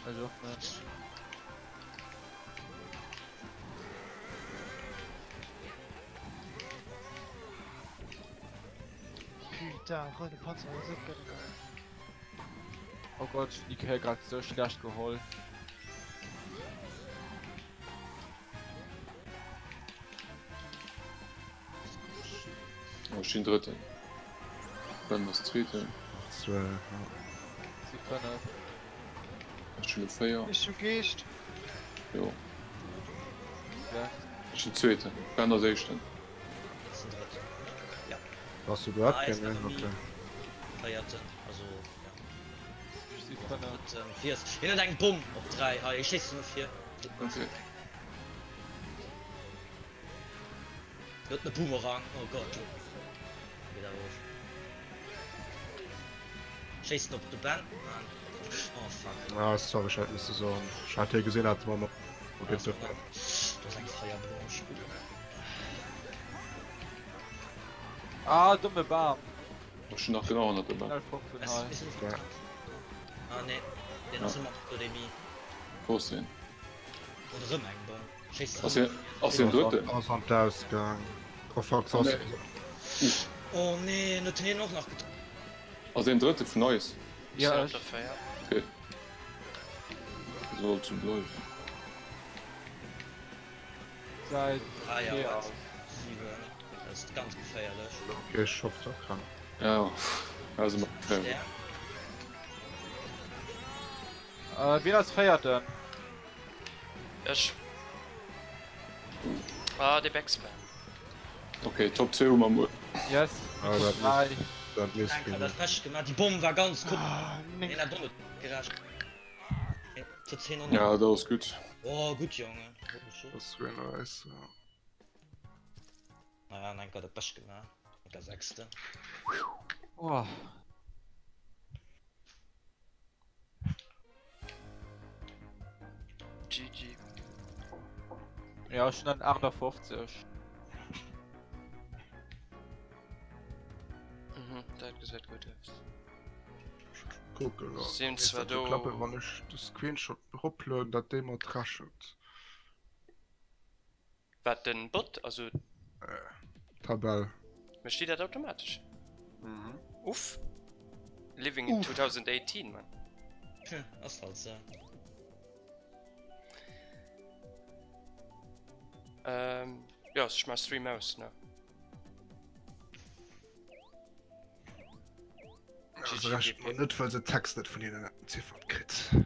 Ech och net. Putain, rote Panzer, das ist geil. Oh Gott, ich hun déi Kéier grad sou schlecht geholl. Oh, ech sinn Drëtten. Ben ass Zweeten. Zwee, ja. Si 5. Ech hunn e 4. Ech hu Geescht. Jo. 6. Ech sinn Zweeten. Ben ass Éischten. Ech sinn Drëtten. Ja. Bass du grad Ah, géint? Okay. Okay. Véierten, also ja. si 5. Hien huet eng Bomm op 3 hei, ech schéissen no vir. Okay. Hien huet e Boomerang, oh Gott. Geet awer of. Schéissen op de Ben. Oh fuck. Ah sorry, ech hätt misse soen. Ech hat hie gesinn, hat mer Ah, do ass eng Feierbranche. Ah, domme Bam. Ech hunn nach genau hannert dem Bam. Ah nee, deen ass ëmmer do dee Mi. Wou ass deen? Oder rëm eng Bom. Schéisst Ass hien ass hien drëtten? Ass an d'Aus gaang. Oh fuck, Oh nee. Oh nee, en huet hien och nach getroffen. Ass deen drëtte vun eis? Ja, ech. Okay. Soll sou bleiwen. Säit Ah ja, okay wat? ass. 7. Dat ass ganz geféierlech. Okay, ech hoff dat kann. Ja, also mat Stär. Äh, wien ass Véierten? Ech. Ah, de Backspam. Okay, Top 2 hu mer muer. Yes, Ah, Top dat 3. misst, dat misst Enker ginn. dat Recht gemaach. Déi Bomm war ganz kupp. Ah, Nee, 9. dat Bomm huet gerecht. Zu 10 Ja, dat ass gutt. Oh, gutt, Jonge. Holy shit. Das wär nice, ja. Naja, an enker dat Bescht gemaach. Enker Sechste. Oh. GG. Ja, ech hunn dann 58. Mhm, dat gesäit gutt aus. Kucken, ja. Sinn zwar do. do- Klappen, wann ech de Screenshot eroplueden, dat dee mat rechent. Wat den Bot, also Tabell. Mécht déi dat automatesch? Uff. Living in 2018, man. Hm, ass halt sou. Ähm, jo, ech maache Stream aus, ne? Ja, se rechent mer net, well se Text net vun hinnen entziffert kritt.